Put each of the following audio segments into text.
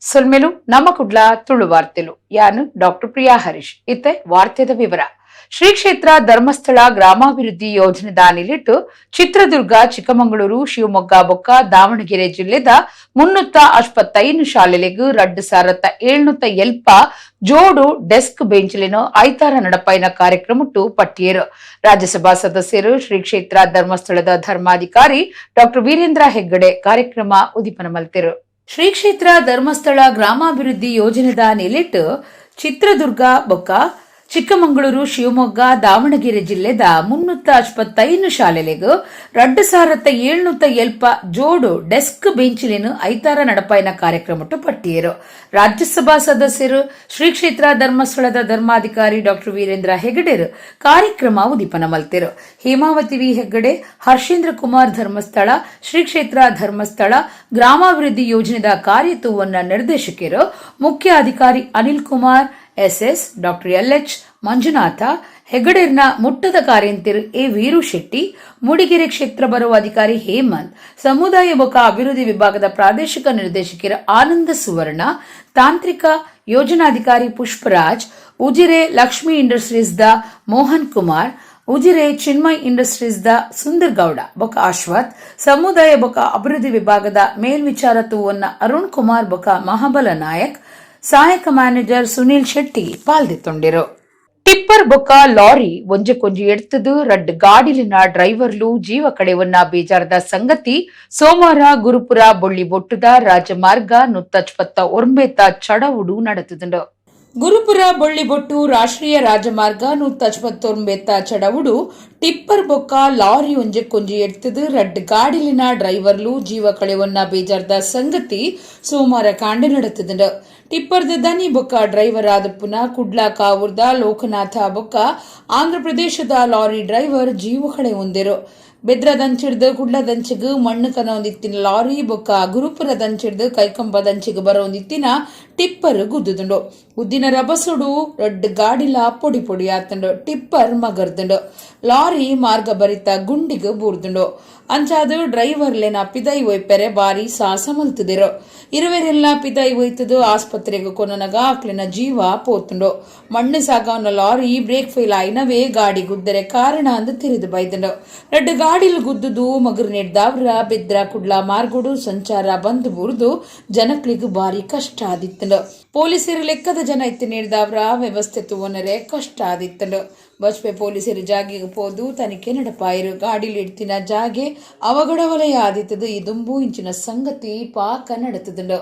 ಸೊಲ್ಮೆಲು ನಮ್ಮ ಕುಡ್ಲ ತುಳು ವಾರ್ತೆಲು. ಯಾನು ಡಾಕ್ಟರ್ ಪ್ರಿಯಾ ಹರೀಶ್. ಇತ್ತೆ ವಾರ್ತೆದ ವಿವರ. ಶ್ರೀ ಕ್ಷೇತ್ರ ಧರ್ಮಸ್ಥಳ ಗ್ರಾಮಾಭಿವೃದ್ಧಿ ಯೋಜನೆದ ನಿಲಿಟ್ಟು ಚಿತ್ರದುರ್ಗ, ಚಿಕ್ಕಮಗಳೂರು, ಶಿವಮೊಗ್ಗ ಬೊಕ್ಕ ದಾವಣಗೆರೆ ಜಿಲ್ಲೆದ 365 ಶಾಲೆಲೆಗ್ 2770 ಜೋಡು ಡೆಸ್ಕ್ ಬೆಂಚ್ಲೆನ್ ಐತಾರ ನಡಪಾಯಿನ ಕಾರ್ಯಕ್ರಮಟ್ಟು ಪಟ್ಟಿಯರು. ರಾಜ್ಯಸಭಾ ಸದಸ್ಯರು, ಶ್ರೀ ಕ್ಷೇತ್ರ ಧರ್ಮಸ್ಥಳದ ಧರ್ಮಾಧಿಕಾರಿ ಡಾಕ್ಟರ್ ವೀರೇಂದ್ರ ಹೆಗ್ಗಡೆ ಕಾರ್ಯಕ್ರಮ ಉದಿಪನ ಮಲ್ತೆರು. ಶ್ರೀ ಕ್ಷೇತ್ರ ಧರ್ಮಸ್ಥಳ ಗ್ರಾಮಾಭಿವೃದ್ಧಿ ಯೋಜನೆದ ನೆಲೆಟ್ ಚಿತ್ರದುರ್ಗ ಬೊಕ್ಕ ಚಿಕ್ಕಮಗಳೂರು, ಶಿವಮೊಗ್ಗ, ದಾವಣಗೆರೆ ಜಿಲ್ಲೆದ 365 ಶಾಲೆಲೆಗ್ 2770 ಜೋಡು ಡೆಸ್ಕ್ ಬೆಂಚಿಲೆನ್ ಐತಾರ ನಡಪಾಯಿನ ಕಾರ್ಯಕ್ರಮಟ್ಟು ಪಟ್ಟಿಯರು. ರಾಜ್ಯಸಭಾ ಸದಸ್ಯರು, ಶ್ರೀ ಕ್ಷೇತ್ರ ಧರ್ಮಸ್ಥಳದ ಧರ್ಮಾಧಿಕಾರಿ ಡಾಕ್ಟರ್ ವೀರೇಂದ್ರ ಹೆಗಡೆರು ಕಾರ್ಯಕ್ರಮ ಉದಿಪನ ಮಲ್ತೆರು. ಹೇಮಾವತಿ ವಿ ಹೆಗ್ಗಡೆ, ಹರ್ಷೇಂದ್ರ ಕುಮಾರ್ ಧರ್ಮಸ್ಥಳ, ಶ್ರೀ ಕ್ಷೇತ್ರ ಧರ್ಮಸ್ಥಳ ಗ್ರಾಮಾಭಿವೃದ್ಧಿ ಯೋಜನೆದ ಕಾರ್ಯತೂವನ್ನ ನಿರ್ದೇಶಕರು, ಮುಖ್ಯ ಅಧಿಕಾರಿ Anil Kumar S S, doctor L H Manjunatha, ಹೆಗಡೆರ್ನ ಮುಟ್ಟದ ಕಾರ್ಯಂತಿರು ಎ ವೀರು ಶೆಟ್ಟಿ, ಮೂಡಿಗೆರೆ ಕ್ಷೇತ್ರ ಬರುವ ಅಧಿಕಾರಿ ಹೇಮಂತ್, ಸಮುದಾಯ ಬೊಕ ಅಭಿವೃದ್ಧಿ ವಿಭಾಗದ ಪ್ರಾದೇಶಿಕ ನಿರ್ದೇಶಕರು ಆನಂದ ಸುವರ್ಣ, ತಾಂತ್ರಿಕ ಯೋಜನಾಧಿಕಾರಿ Pushparaj, Ujire Lakshmi industries the Mohan Kumar, Ujire Chinmay industries the Sundar Gowda ಬೊಕ ಅಶ್ವಥ್, ಸಮುದಾಯ ಬೊಕ ಅಭಿವೃದ್ಧಿ ವಿಭಾಗದ ಮೇಲ್ವಿಚಾರ ತೂವನ್ನ ಅರುಣ್ ಕುಮಾರ್ ಬೊಕ ಮಹಾಬಲ ನಾಯಕ್, ಸಹಾಯಕ ಮ್ಯಾನೇಜರ್ ಸುನೀಲ್ ಶೆಟ್ಟಿ ಪಾಲ್ದಿತ್ತೊಂಡಿರು. ಟಿಪ್ಪರ್ ಬೊಕ್ಕ ಲಾರಿ ಒಂಜೆಕೊಂಜಿ ಎಡ್ತದು ರಡ್ಡ್ ಗಾಡಿಲಿನ ಡ್ರೈವರ್ಲು ಜೀವ ಕಡೆವನ್ನ ಬೇಜಾರದ ಸಂಗತಿ ಸೋಮವಾರ ಗುರುಪುರ ಬೊಳ್ಳಿ ಬೊಟ್ಟುದ ರಾಜಮಾರ್ಗ 169 ಚಡವುಡು ನಡೆತದುಂಡು. ಗುರುಪುರ ಬೊಳ್ಳಿಬೊಟ್ಟು ರಾಷ್ಟ್ರೀಯ ರಾಜಮಾರ್ಗ 169 ಚಡವುಡು ಟಿಪ್ಪರ್ ಬೊಕ್ಕ ಲಾರಿ ಒಂಜೆಕ್ಕೊಂಜಿ ಎಡ್ತದು ರಡ್ಡ್ ಗಾಡಿಲಿನ ಡ್ರೈವರ್ಲು ಜೀವ ಕಳೆವನ್ನ ಬೇಜಾರ್ದ ಸಂಗತಿ ಸೋಮವಾರ ಕಾಂಡೆ ನಡೆತದುಂಡು. ಟಿಪ್ಪರ್ದ ದನಿ ಬೊಕ್ಕ ಡ್ರೈವರ್ ಆದಪ್ಪುನ ಕುಡ್ಲಾ ಕಾವೂರ್ದ ಲೋಕನಾಥ ಬೊಕ್ಕ ಆಂಧ್ರ ಪ್ರದೇಶದ ಲಾರಿ ಡ್ರೈವರ್ ಜೀವ ಕಳೆ ಹೊಂದಿರು. ಬೆದ್ರದಂಚಿಡ್ದು ಕುಡ್ಲದಂಚಿಗ್ ಮಣ್ಣು ಕನೊಂದಿತ್ತಿನ ಲಾರಿ ಬೊಕ್ಕ ಗುರುಪುರದಂಚಿಡ್ದು ಕೈಕಂಬದಂಚಿಗ್ ಬರೋಂದಿತ್ತಿನ ಟಿಪ್ಪರ್ ಗುದ್ದುದುಂಡು. ಉದ್ದಿನ ರಭಸೊಡು ರಡ್ಡ್ ಗಾಡಿಲ ಪೊಡಿ ಪೊಡಿ ಆತುಂಡು. ಟಿಪ್ಪರ್ ಮಗರ್ದುಂಡು. ಲಾರಿ ಮಾರ್ಗ ಬರಿತ ಗುಂಡಿಗ್ ಬೂರ್ದುಂಡು. ಅಂಚಾದ್ ಡ್ರೈವರ್ಲೆನ ಪಿದೈ ಒಯ್ಪೆರೆ ಬಾರಿ ಸಾಹಸ ಮಲ್ತುದೆರ್. ಇರುವೆರೆಲ್ಲ ಪಿದೈ ಒಯ್ತುದು ಆಸ್ಪತ್ರೆಗ್ ಕೊನೊನಗ ಅಕ್ಲೆನ ಜೀವ ಪೋತುಂಡು. ಮಣ್ಣು ಸಾಗವನ lorry break fail ಆಯಿನವೇ ಗಾಡಿ ಗುದ್ದರೆ ಕಾರಣ ಅಂದ್ ತೆರಿದು ಬೈದುಂಡು. ರಡ್ಡ್ ಗಾಡಿಲ್ ಗುದ್ದುದು ಮಗುರು ನೆಡ್ದಾವ್ರ ಬೆದ್ರ ಕುಡ್ಲ ಮಾರ್ಗೋಡು ಸಂಚಾರ ಬಂದ್ ಬೂರ್ದು ಜನಕ್ಲೆಗ್ ಬಾರಿ ಕಷ್ಟ ಆದಿತ್ತುಂಡು. ಪೊಲೀಸರು ಲೆಕ್ಕದ ಜನ ಇತ್ತು ನೀಡ್ದಾವ್ರ ವ್ಯವಸ್ಥೆ ತೂವನರೆ ಕಷ್ಟ ಆದಿತ್ತುಂಡು. ಬಜ್ಪೆ ಪೊಲೀಸರು ಜಾಗೆಗೆ ಪೋದು ತನಿಖೆ ನಡಪಾಯಿರು. ಗಾಡಿಲಿ ಇಡ್ತಿನ ಜಾಗೆ ಅವಘಡ ವಲಯ ಆದಿತ್ತದು. ಈ ದುಂಬು ಇಂಚಿನ ಸಂಗತಿ ಪಾಕ ನಡತದುಂಡು.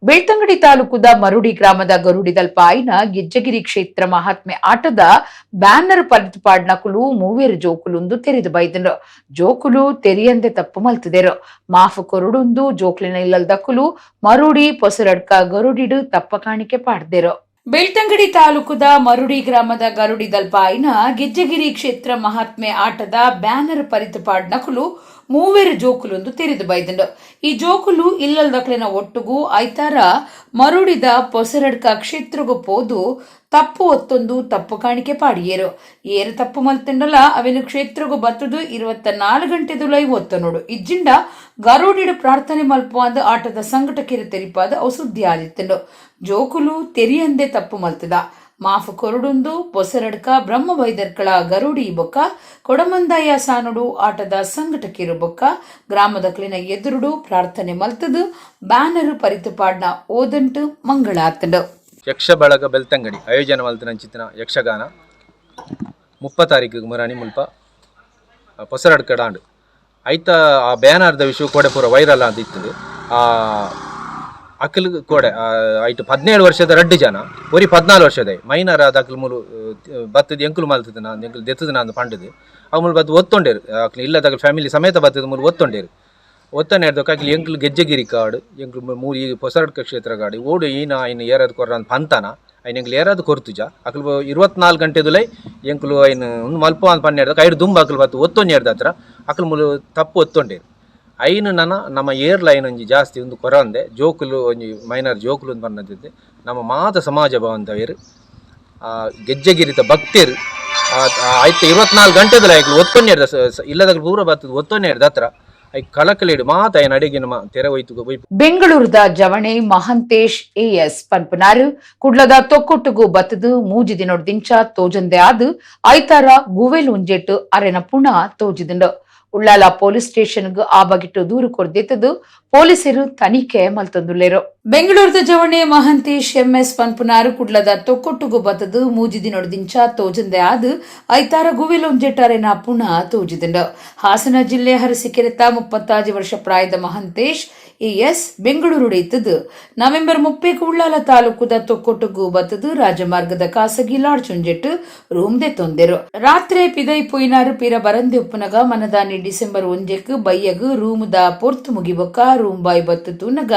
ಬೆಳ್ತಂಗಡಿ ತಾಲೂಕುದ ಮರುಡಿ ಗ್ರಾಮದ ಗರುಡಿದಲ್ಪಾಯಿನ ಗೆಜ್ಜಗಿರಿ ಕ್ಷೇತ್ರ ಮಹಾತ್ಮೆ ಆಟದ ಬ್ಯಾನರ್ ಪರಿತುಪಾಡ್ನಕುಲು ಮೂವೇರು ಜೋಕುಲುಂದು ತೆರೆದು ಬೈದನು. ಜೋಕುಲು ತೆರಿಯಂದೆ ತಪ್ಪು ಮಲ್ತುದೆರು. ಮಾಫು ಕೊರುಡುಂದು ಜೋಕ್ಲಿನ ಇಲ್ಲಲ್ದಕುಲು ಮರುಡಿ ಪೊಸರಡ್ಕ ಗರುಡಿಡು ತಪ್ಪ ಕಾಣಿಕೆ ಪಾಡ್ದೆರು. ಬೆಳ್ತಂಗಡಿ ತಾಲೂಕುದ ಮರುಡಿ ಗ್ರಾಮದ ಗರುಡಿದಲ್ಪಾಯಿನ ಗೆಜ್ಜಗಿರಿ ಕ್ಷೇತ್ರ ಮಹಾತ್ಮೆ ಆಟದ ಬ್ಯಾನರ್ ಪರಿತುಪಾಡ್ನಕುಲು ಮೂವೆರು ಜೋಕುಲೊಂದು ತೆರೆದು ಬೈದಂಡು. ಈ ಜೋಕುಲು ಇಲ್ಲಲ್ದಕ್ಲೆನ ಒಟ್ಟುಗು ಐತಾರ ಮರುಡಿದ ಪೊಸರಡ್ಕ ಕ್ಷೇತ್ರಗು ಪೋದು ತಪ್ಪು ಒತ್ತೊಂದು ತಪ್ಪು ಕಾಣಿಕೆ ಪಾಡಿಯೇರು. ಏರು ತಪ್ಪು ಮಲ್ತಿಂಡಲ ಅವೆನು ಕ್ಷೇತ್ರಗು ಬತ್ತದು 24 ಗಂಟೆದುಲೈ ಒತ್ತ ನೋಡು ಇಜ್ಜಿಂಡ ಗರುಡಿಡು ಪ್ರಾರ್ಥನೆ ಮಲ್ಪುವಂದು ಆಟದ ಸಂಘಟಕಿರು ತೆರಿಪಾದ ಅವು ಸುದ್ದಿ ಆದಿತ್ತಂಡು. ಜೋಕುಲು ತೆರಿಯಂದೆ ತಪ್ಪು ಮಲ್ತದ, ಮಾಫ್ ಕೊರಡುಂದು ಪೊಸರಡ್ಕ ಬ್ರಹ್ಮ ಬೈದರ್ಕಳ ಗರುಡಿ ಬೊಕ್ಕ ಕೊಡಮಂದಾಯ ಸಾನುಡು ಆಟದ ಸಂಘಟಕಿರು ಬೊಕ್ಕ ಗ್ರಾಮದ ಕ್ಲಿನ ಎದುರುಡು ಪ್ರಾರ್ಥನೆ ಮಲ್ತದು ಬ್ಯಾನರ್ ಪರಿತುಪಾಡ್ನ ಓದಂಟು ಮಂಗಳಾತಂಡು. ಯಕ್ಷ ಬಳಗ ಬೆಳ್ತಂಗಡಿ ಆಯೋಜನೆ ಮಲ್ತಿನಂಚಿತ್ತಿನ ಯಕ್ಷಗಾನ 30 ತಾರೀಕು ಮುರಾಣಿ ಮುಲ್ಪ ಪೊಸರಡ್ಕಡಾಂಡ್. ಐತ ಆ ಬ್ಯಾನರ್ದ ವಿಷಯ ಕೋಡೆ ಪೂರ ವೈರಲ್ ಅಂತ ಇತ್ತದು. ಆ ಅಕಲ್ ಕೋಡೆ ಐಟ್ 17 ವರ್ಷದ ರಡ್ಡು ಜನ, ಒರಿ 14 ವರ್ಷದ ಮೈನರ್ ಆದ ಅಕಲ್ ಮೂಲು ಬತ್ತದ ಎಂಕುಲು ಮಲ್ತದ ನಾನು ಎಂಕುಲು ದೆತ್ತದ ನಾನು ಪಂಡದು ಅವು ಮೂಲು ಬತ್ತು ಒತ್ತೊಂಡೇರು. ಅಕ್ಲು ಇಲ್ಲದ ಫ್ಯಾಮಿಲಿ ಸಮೇತ ಬತ್ತದ ಮೂಲು ಒತ್ತೊಂಡೇರು. ಒತ್ತನೆ ಹಿಡ್ದೊಕ್ಕ ಅಕ್ಲು ಎಂಕ್ಲು ಗೆಜ್ಜೆಗಿರಿ ಕಾಡು, ಎಂಕ್ಲು ಮೂರು ಈ ಪೊಸರಡ್ಕ ಕ್ಷೇತ್ರ ಗಾಡಿ ಓಡು ಈನ ಐನ್ ಏರಾದ್ ಕೊರ್ರ ಪಂತನ ಐನ್ ಎಂಕ್ಲು ಏರಾದ್ ಕೊರ್ತುಜ. ಅಕ್ಲು 24 ಗಂಟೆದುಲೈ ಎಂಕ್ಲು ಐನ್ ಉಂದು ಮಲ್ಪ ಅಂತ ಪನ್ನೆಡ್ದಕ್ಕ ಐಡ್ ದುಂಬು ಅಕ್ಲು ಬತ್ತು ಒತ್ತೊಂಜಿ ಹಿಡ್ದ ಹತ್ರ ಅಕ್ಲು ಮೂಲು ತಪ್ಪು ಒತ್ತೊಂಡೇರು. ಐನು ನನ ನಮ್ಮ ಏರ್ಲ ಐನ್ ಒಂಜಿ ಜಾಸ್ತಿ ಉಂದು ಕೊರಂದೆ ಜೋಕುಲು ಒಂಜಿ ಮೈನರ್ ಜೋಕುಲು ಅಂತ ಪನ್ನದಿದ್ದೆ. ನಮ್ಮ ಮಾತ ಸಮಾಜ ಬಾಂಧವ್ಯರು, ಗೆಜ್ಜೆಗಿರಿತ ಭಕ್ತರು ಆಯ್ತು 24 ಗಂಟೆದಲ್ಲ ಐಕ್ಲು ಒತ್ತೊಂಜಿ ಹಿಡ್ದ ಇಲ್ಲದಾಗ ಪೂರ ಬರ್ತದೆ ಒತ್ತೊಂಜಿ ಹಿಡ್ದ ಹತ್ರ I ಕಳಕಳಿಡು ಮಾತ ಐನ್ ಅಡಿಗೆ ನಮ್ಮ ತೆರೆ ಹೋಯ್ತು ಒಯ್ಪು. ಬೆಂಗಳೂರದ ಜವಣೆ ಮಹಂತೇಶ್ ಎಎಸ್ ಪನ್ಪುನಾರು ಕುಡ್ಲದ ತೊಕ್ಕೊಟ್ಟುಗು ಬತ್ತದು 3 ದಿನೊಡ್ದಿಂಚ ತೋಜಂದೆ ಆದ್ ಐತಾರ ಗುವೆಲ್ ಉಂಜೆಟ್ಟು ಅರೆನ ಪುಣ ತೋಜಿದುಂಡು. ಉಳ್ಳಾಲ ಪೊಲೀಸ್ ಸ್ಟೇಷನ್ಗ್ ಆ ಬಗಿಟ್ಟು ದೂರು ಕೊರ್ದಿತ್ತದು ಪೊಲೀಸರು ತನಿಖೆ ಮಲ್ತೊಂದುಲ್ಲೆರು. ಬೆಂಗಳೂರದ ಜವಣೆ ಮಹಂತೇಶ್ ಎಂಎಸ್ ಪನ್ಪುನಾರು ಕುಡ್ಲದ ತೊಕ್ಕೊಟ್ಟುಗು ಬತ್ತದು 3 ದಿನೊಡ್ದಿಂಚ ತೋಜಂದೆ ಆದ್ ಐತಾರ ಗುವೆಲ್ ಉಂಜೆಟ್ಟು ಅರೆನ ಪುಣ ತೋಜಿದುಂಡು. ಹಾಸನ ಜಿಲ್ಲೆ ಹರಸಿಕೆರೆತ 35 ವರ್ಷ ಪ್ರಾಯದ ಮಹಂತೇಶ್ ಎಎಸ್ ಬೆಂಗಳೂರು ಇತ್ತದು ನವೆಂಬರ್ 30ಕ್ಕೆ ಉಳ್ಳಾಲ ತಾಲೂಕುದ ತೊಕ್ಕೊಟ್ಟುಗು ಬತ್ತದು ರಾಜಮಾರ್ಗದ ಖಾಸಗಿ ಲಾಡ್ಜ್ ಒಂಜೆಟ್ಟು ರೂಮ್ ದೆ ತೊಂದೆರು. ರಾತ್ರಿ ಪಿದೈ ಪೊಯ್ನಾರು ಪಿರ ಬರಂದೆ ಉಪ್ಪುನಗ ಮನದಾನಿ ಡಿಸೆಂಬರ್ 1ಕ್ಕೆ ಬಯ್ಯಗು ರೂಮುದ ಪೊರ್ತು ಮುಗಿಬೊಕ್ಕ ರೂಮ್ ಬಾಯ್ ಬತ್ತು ತೂನಗ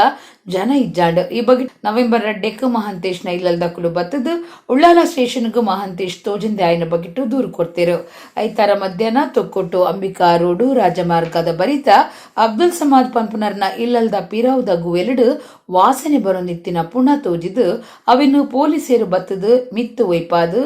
ಜನ ಇಜ್ಜಾಂಡ್. ಈ ಬಗ್ಗೆ ನವೆಂಬರ್ 2ಕ್ಕೆ ಮಹಂತೇಶ್ ನ ಇಲ್ಲಲ್ದಕುಲು ಬತ್ತದು ಉಳ್ಳಾಲ ಸ್ಟೇಷನ್ಗ್ ಮಹಂತೇಶ್ ತೋಜಂದೆ ಆಯ್ನ ಬಗಿಟ್ಟು ದೂರು ಕೊಡ್ತೇರು. ಐತಾರ ಮಧ್ಯಾಹ್ನ ತೊಕ್ಕೊಟ್ಟು ಅಂಬಿಕಾ ರೋಡು ರಾಜಮಾರ್ಗದ ಬರಿತ ಅಬ್ದುಲ್ ಸಮಾದ್ ಪನ್ಪುನರ್ನ ಇಲ್ಲಲ್ದ ಪಿರಾವುದ ಗುವೆಲುಡು ವಾಸನೆ ಬರೊಂದಿತ್ತಿನ ಪುಣ ತೋಜಿದು ಅವೆನು ಪೊಲೀಸರು ಬತ್ತದು ಮಿತ್ತು ಒಯ್ಪಾದು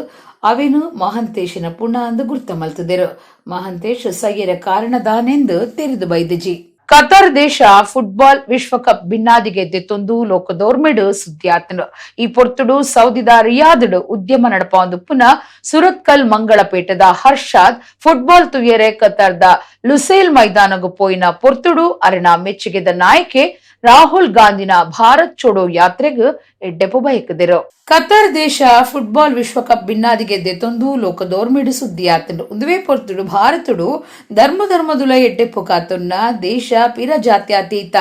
ಅವೆನು ಮಹಂತೇಶನ ಪುಣ ಅಂದು ಗುರ್ತ ಮಲ್ತದೆರು. ಮಹಂತೇಶ್ ಸಯ್ಯರ ಕಾರಣದಾನೆಂದು ತೆರೆದು ಬೈದಜಿ. ಕತಾರ್ ದೇಶ ಫುಟ್ಬಾಲ್ ವಿಶ್ವಕಪ್ ಬಿನ್ನಾದಿಗೆ ದೆತ್ತೊಂದು ಲೋಕದೋರ್ಮೆಡು ಸುದ್ದಿಯಾತನು. ಈ ಪೊರ್ತುಡು ಸೌದಿದ ರಿಯಾದುಡು ಉದ್ಯಮ ನಡಪೊಂದು ಪುನಃ ಸುರತ್ಕಲ್ ಮಂಗಳಪೇಟದ ಹರ್ಷಾದ್ ಫುಟ್ಬಾಲ್ ತುಯರೆ ಕತಾರ್ದ ಲುಸೇಲ್ ಮೈದಾನಗು ಪೋಯಿನ ಪೊರ್ತುಡು ಅರೆನ ಮೆಚ್ಚುಗೆದ ನಾಯಕೆ ರಾಹುಲ್ ಗಾಂಧಿನ ಭಾರತ್ ಚೋಡೋ ಯಾತ್ರೆಗ್ ಎಡ್ಡೆಪು ಬಯಕದಿರು. ಕತಾರ್ ದೇಶ ಫುಟ್ಬಾಲ್ ವಿಶ್ವಕಪ್ ಬಿನ್ನಾದಿಗೆ ದೆತ್ತೊಂದು ಲೋಕದೋರ್ಮಿಡು ಸುದ್ದಿಯಾತನು. ಉಂದುವೇ ಪೊರ್ತುಡು ಭಾರತಡು ಧರ್ಮ ಧರ್ಮದುಲ ಎಡ್ಡೆಪ್ಪು ಕಾತುನ್ನ ದೇಶ ಪಿರ ಜಾತ್ಯತೀತ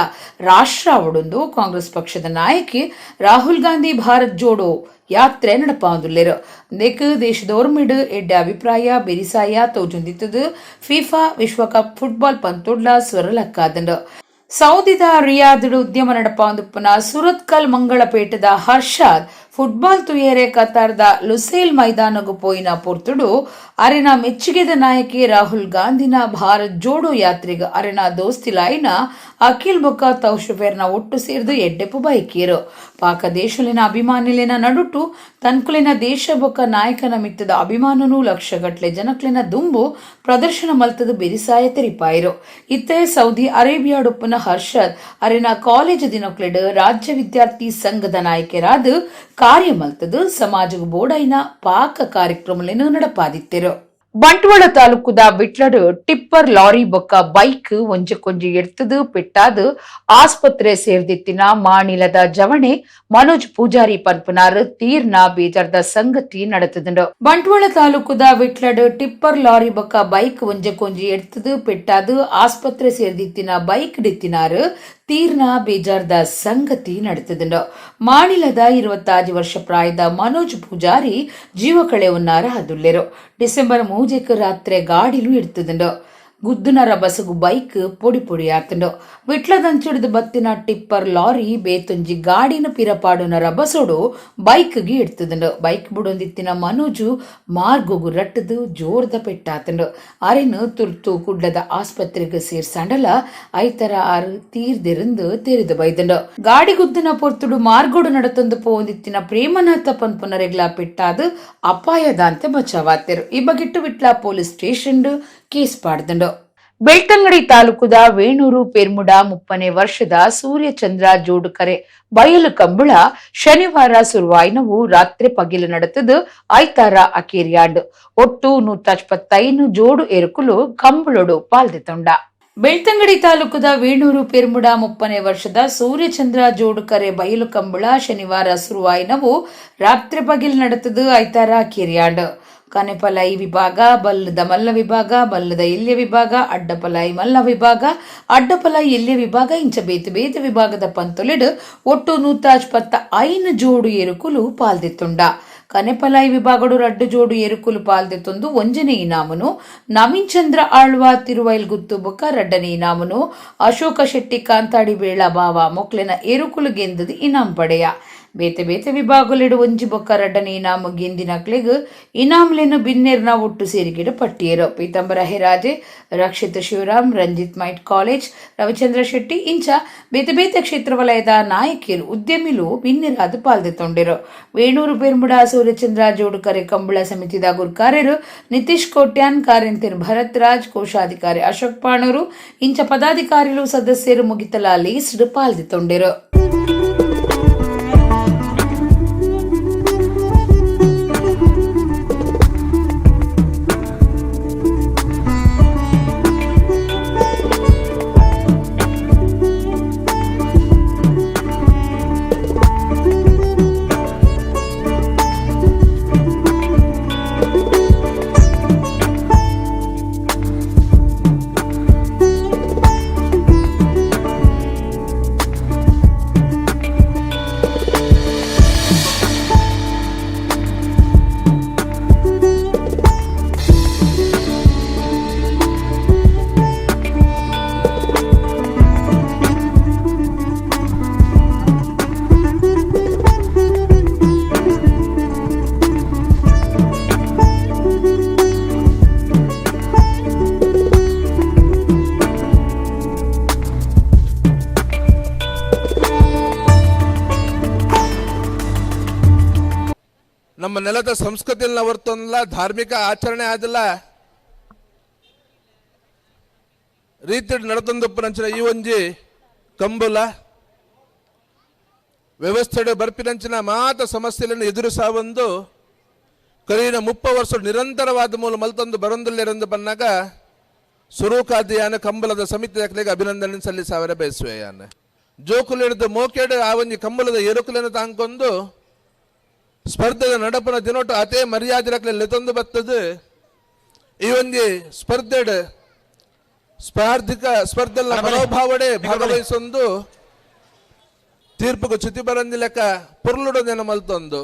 ರಾಷ್ಟ್ರ ಅವಡೊಂದು ಕಾಂಗ್ರೆಸ್ ಪಕ್ಷದ ನಾಯಕಿ ರಾಹುಲ್ ಗಾಂಧಿ ಭಾರತ್ ಜೋಡೋ ಯಾತ್ರೆ ನಡಪಾವೊಂದುಲ್ಲೆರ್. ನೆಕ್ ದೇಶದೋರ್ಮಿಡ್ ಎಡ್ಡೆ ಅಭಿಪ್ರಾಯ ಬೆರಿಸಾಯ ತೋಜೊಂದಿತ್ತದು ಫಿಫಾ ವಿಶ್ವಕಪ್ ಫುಟ್ಬಾಲ್ ಪಂತೊಡ್ಲ ಸ್ವರಲಕ್ಕಾದಂಡು. ಸೌದಿದ ರಿಯಾದುಡು ಉದ್ಯಮ ನಡಪಾವೊಂದುಪ್ಪುನ ಸುರತ್ಕಲ್ ಮಂಗಳಪೇಟದ ಹರ್ಷಾದ್ ಫುಟ್ಬಾಲ್ ತುಯರೆ ಕತಾರ್ದ ಲುಸೇಲ್ ಮೈದಾನಗು ಪೋಯಿನ ಪೊರ್ತುಡು ಅರೆನ ಮೆಚ್ಚುಗೆದ ನಾಯಕಿ ರಾಹುಲ್ ಗಾಂಧಿನ ಭಾರತ್ ಜೋಡೋ ಯಾತ್ರೆಗ್ ಅರೆನ ದೋಸ್ತಿಲಾಯಿನ ಅಖಿಲ್ ಬೊಕ್ಕ ತೌಶುಫೇರ್ನ ಒಟ್ಟು ಸೇರ್ದು ಎಡ್ಡೆಪು ಬೈಕೀರು. ಪಾಕ ದೇಶಲಿನ ಅಭಿಮಾನಿಲಿನ ನಡುಟು ತನ್ಕುಲಿನ ದೇಶ ಬೊಕ್ಕ ನಾಯಕನ ಮಿತ್ತದ ಅಭಿಮಾನನು ಲಕ್ಷಗಟ್ಲೆ ಜನಕ್ಲಿನ ದುಂಬು ಪ್ರದರ್ಶನ ಮಲ್ತದ ಬೆರಿಸಾಯ ತೆರಿಪಾಯಿರು. ಇತ್ತೆ ಸೌದಿ ಅರೇಬಿಯಾಡುಪ್ಪುನ ಹರ್ಷದ್ ಅರೆನ ಕಾಲೇಜ್ ದಿನಕ್ಲೆಡ್ ರಾಜ್ಯ ವಿದ್ಯಾರ್ಥಿ ಸಂಘದ ನಾಯಕರಾದ ಕಾರ್ಯ ಮಲ್ತದು ಸಮಾಜ ಬೋಡೈನ ಪಾಕ ಕಾರ್ಯಕ್ರಮಗಳನ್ನು ನಡಪಾದಿತ್ತೆರು. ಬಂಟ್ವಾಳ ತಾಲೂಕುದ ವಿಟ್ಲಡು ಟಿಪ್ಪರ್ ಲಾರಿ ಬೊಕ್ಕ ಬೈಕ್ ಒಂಜಕ್ಕೊಂಜಿ ಎಡ್ತದು ಪೆಟ್ಟಾದು ಆಸ್ಪತ್ರೆ ಸೇರ್ದಿತ್ತಿನ ಮಾಣಿಲದ ಜವಣೆ ಮನೋಜ್ ಪೂಜಾರಿ ಪನ್ಪುನಾರ್ ತೀರ್ನ ಬೇಜಾರ್ದ ಸಂಗತಿ ನಡೆತದುಂಡು. ಬಂಟ್ವಾಳ ತಾಲೂಕುದ ವಿಟ್ಲಡು ಟಿಪ್ಪರ್ ಲಾರಿ ಬೊಕ್ಕ ಬೈಕ್ ಒಂಜಕ್ಕೊಂಜಿ ಎಡ್ತದು ಪೆಟ್ಟಾದು ಆಸ್ಪತ್ರೆ ಸೇರ್ದಿತ್ತಿನ ಬೈಕ್ ಡಿತ್ತಿನಾರು ತೀರ್ನ ಬೇಜಾರ್ದ ಸಂಗತಿ ನಡೆತದುಂಡು. ಮಾಣಿಲದ 25 ವರ್ಷ ಪ್ರಾಯದ ಮನೋಜ್ ಪೂಜಾರಿ ಜೀವ ಕಳೆವನ್ನಾರ ಅದುಲ್ಲೆರು. ಡಿಸೆಂಬರ್ 3ಕ್ಕೆ ರಾತ್ರಿ ಗಾಡಿಲು ಇಡ್ತದುಂಡು. ಗುದ್ದುನರ ಬಸಗು ಬೈಕ್ ಪೊಡಿ ಪೊಡಿ ಆತುಂಡು. ವಿಟ್ಲದಂಚಿಡ್ದು ಬತ್ತಿನ ಟಿಪ್ಪರ್ ಲಾರಿ ಬೇತೊಂಜಿ ಗಾಡಿನ ಪಿರಪಾಡುನ ರಬಸೋಡು ಬೈಕ್ಗೆ ಇಡ್ತದುಂಡು. ಬೈಕ್ ಬುಡೊಂದಿತ್ತಿನ ಮನೋಜು ಮಾರ್ಗೊಗು ರಟ್ಟದು ಜೋರ್ದ ಪೆಟ್ಟಾತುಂಡು. ಅರೆನು ತುರ್ತು ಕುಡ್ಲದ ಆಸ್ಪತ್ರೆಗೆ ಸೇರ್ಸಾಂಡಲ ಐತರ ಆರು ತೀರ್ದಿರಂದು ತೆರೆದು ಬೈದುಂಡು. ಗಾಡಿ ಗುದ್ದಿನ ಪೊರ್ತುಡು ಮಾರ್ಗೋಡು ನಡತೊಂದು ಪೋಂದಿತ್ತಿನ ಪ್ರೇಮನಾಥ ಪನ್ಪುನರೆಗ್ಲ ಪೆಟ್ಟಾದು ಅಪಾಯದಾಂತೆ ಬಚಾವಾತೆರು. ಈ ಬಗೆಟ್ಟು Vitla police station case ಪಾಡ್ದುಂಡು. Belthangady ತಾಲೂಕುದ ವೇಣೂರು ಪೆರ್ಮುಡ 30ನೇ ವರ್ಷದ ಸೂರ್ಯಚಂದ್ರ ಜೋಡುಕರೆ ಬಯಲು ಕಂಬಳ ಶನಿವಾರ ಸುರುವಾಯಿನವು ರಾತ್ರಿ ಪಗಿಲು ನಡೆತದು ಐತಾರ ಅಕೇರಿಯಾಂಡು. ಒಟ್ಟು 125 ಜೋಡು ಎರುಕುಲು ಕಂಬಳೊಡು ಪಾಲ್ದೆತೊಂಡ. ಬೆಳ್ತಂಗಡಿ ತಾಲೂಕುದ ವೇಣೂರು ಪೆರ್ಮುಡ 30ನೇ ವರ್ಷದ ಸೂರ್ಯಚಂದ್ರ ಜೋಡುಕರೆ ಬಯಲು ಕಂಬಳ ಶನಿವಾರ ಸುರುವಾಯಿನವು ರಾತ್ರಿ ಪಗಿಲು ನಡೆತದು ಐತಾರ ಅಕೇರಿಯಾಂಡು. ಕನೆಪಲಾಯಿ ವಿಭಾಗ, ಬಲ್ಲದ ಮಲ್ಲ ವಿಭಾಗ, ಬಲ್ಲದ ಎಲ್ಯ ವಿಭಾಗ, ಅಡ್ಡಪಲಾಯಿ ಮಲ್ಲ ವಿಭಾಗ, ಅಡ್ಡಪಲಾಯಿ ಎಲ್ಯ ವಿಭಾಗ ಇಂಚ ಬೇತೆ ಬೇತೆ ವಿಭಾಗದ ಪಂತೊಲೆಡ್ ಒಟ್ಟು 125 ಜೋಡು ಎರುಕುಲು ಪಾಲ್ದೆತ್ತುಂಡ. ಕನೆಪಲಾಯಿ ವಿಭಾಗಡು ರಡ್ಡು ಜೋಡು ಎರುಕುಲು ಪಾಲ್ದೆತೊಂದು ಒಂಜನೇ ಇನಾಮುನು ನವೀನ್ ಚಂದ್ರ ಆಳ್ವ ತಿರುವೈಲ್ ಗುತ್ತು ಬೊಕ್ಕ ರಡ್ಡನೇ ಇನಾಮುನು ಅಶೋಕ ಶೆಟ್ಟಿ ಕಾಂತಾಡಿ ಬೇಳ ಬಾವ ಮೊಕ್ಲೆನ ಎರುಕುಲು ಗೆಂದದು ಇನಾಮ್ ಪಡೆಯ. ಬೇತೆ ಬೇತೆ ವಿಭಾಗಲೆಡು ಒಂಜಿ ಬೊಕ್ಕ ರಡ್ಡನೇ ಇನಾಮು ಗೆಂದಿನಕ್ಲೆಗ್ ಇನಾಮ್ಲೆನ್ ಬಿನ್ನೆರ್ನ ಒಟ್ಟು ಸೇರಿಗೆಡು ಪಟ್ಟಿಯರು. ಪೀತಾಂಬರ ಹೆರಾಜೆ, ರಕ್ಷಿತ್ ಶಿವರಾಮ್, ರಂಜಿತ್ ಮೈಟ್ ಕಾಲೇಜ್, ರವಿಚಂದ್ರ ಶೆಟ್ಟಿ ಇಂಚ ಬೇತೆ ಬೇತೆ ಕ್ಷೇತ್ರ ವಲಯದ ನಾಯಕಿಯರು, ಉದ್ಯಮಿಲು ಬಿನ್ನೆರಾದ್ ಪಾಲ್ದೆತೊಂಡೆರು. ವೇಣೂರು ಪೆರ್ಮುಡ ಸೂರ್ಯಚಂದ್ರ ಜೋಡುಕರೆ ಕಂಬಳ ಸಮಿತಿದ ಗುರ್ಕಾರ್ಯರು ನಿತೀಶ್ ಕೋಟ್ಯಾನ್, ಕಾರ್ಯಂತೆರ್ ಭರತ್ ರಾಜ್, ಕೋಶಾಧಿಕಾರಿ ಅಶೋಕ್ ಪಾಣೂರು ಇಂಚ ಪದಾಧಿಕಾರಿಲು, ಸದಸ್ಯರು ಮುಗಿತಲ ಲೇಸ್ಡ್ ಪಾಲ್ದೆತೊಂಡೆರು. ನಮ್ಮ ನೆಲದ ಸಂಸ್ಕೃತಿಯಲ್ಲಿ ಹೊರತೊಂದಲ್ಲ, ಧಾರ್ಮಿಕ ಆಚರಣೆ ಆದಿಲ್ಲ ರೀತಿ ನಡತೊಂದುಪ್ಪುನಂಚಿನ ಈ ಒಂಜಿ ಕಂಬುಲ ವ್ಯವಸ್ಥೆ ಬರ್ಪಿನಂಚಿನ ಮಾತ ಸಮಸ್ಯೆಗಳನ್ನು ಎದುರಿಸಾವೊಂದು ಕರೀನ 30 ವರ್ಷ ನಿರಂತರವಾದ ಮೂಲ ಮಲ್ತೊಂದು ಬರೊಂದುಲ್ಲೆರೆಂದು ಬನ್ನಾಗ ಸುರೂಕಾದಿಯಾನ ಕಂಬಲದ ಸಮಿತಿ ದಾಖಲೆಗೆ ಅಭಿನಂದನೆ ಸಲ್ಲಿಸಾವರೆ ಬಯಸುವೆಯಾನ. ಜೋಕುಲಿಡ್ದು ಮೋಕೆಡು ಆ ಒಂಜಿ ಕಂಬಲದ ಎರುಕುಲೆನ ತಾಂಕೊಂದು ಸ್ಪರ್ಧೆದ ನಡಪನ ದಿನೋಟು ಅತೇ ಮರ್ಯಾದೆ ರಕ್ಲೆ ಲೆತೊಂದು ಬತ್ತದು. ಈ ಒಂಜಿ ಸ್ಪರ್ಧೆಡ್ ಸ್ಪರ್ಧಿಕ ಸ್ಪರ್ಧೆಲ್ಲ ಮನೋಭಾವಡೆ ಭಾಗವಹಿಸೊಂದು ತೀರ್ಪುಗು ಚ್ಯುತಿ ಬರಂದಿ ಲೆಕ್ಕ ಪೊರ್ಲುಡೊಂದೆನ ಮಲ್ತೊಂದು.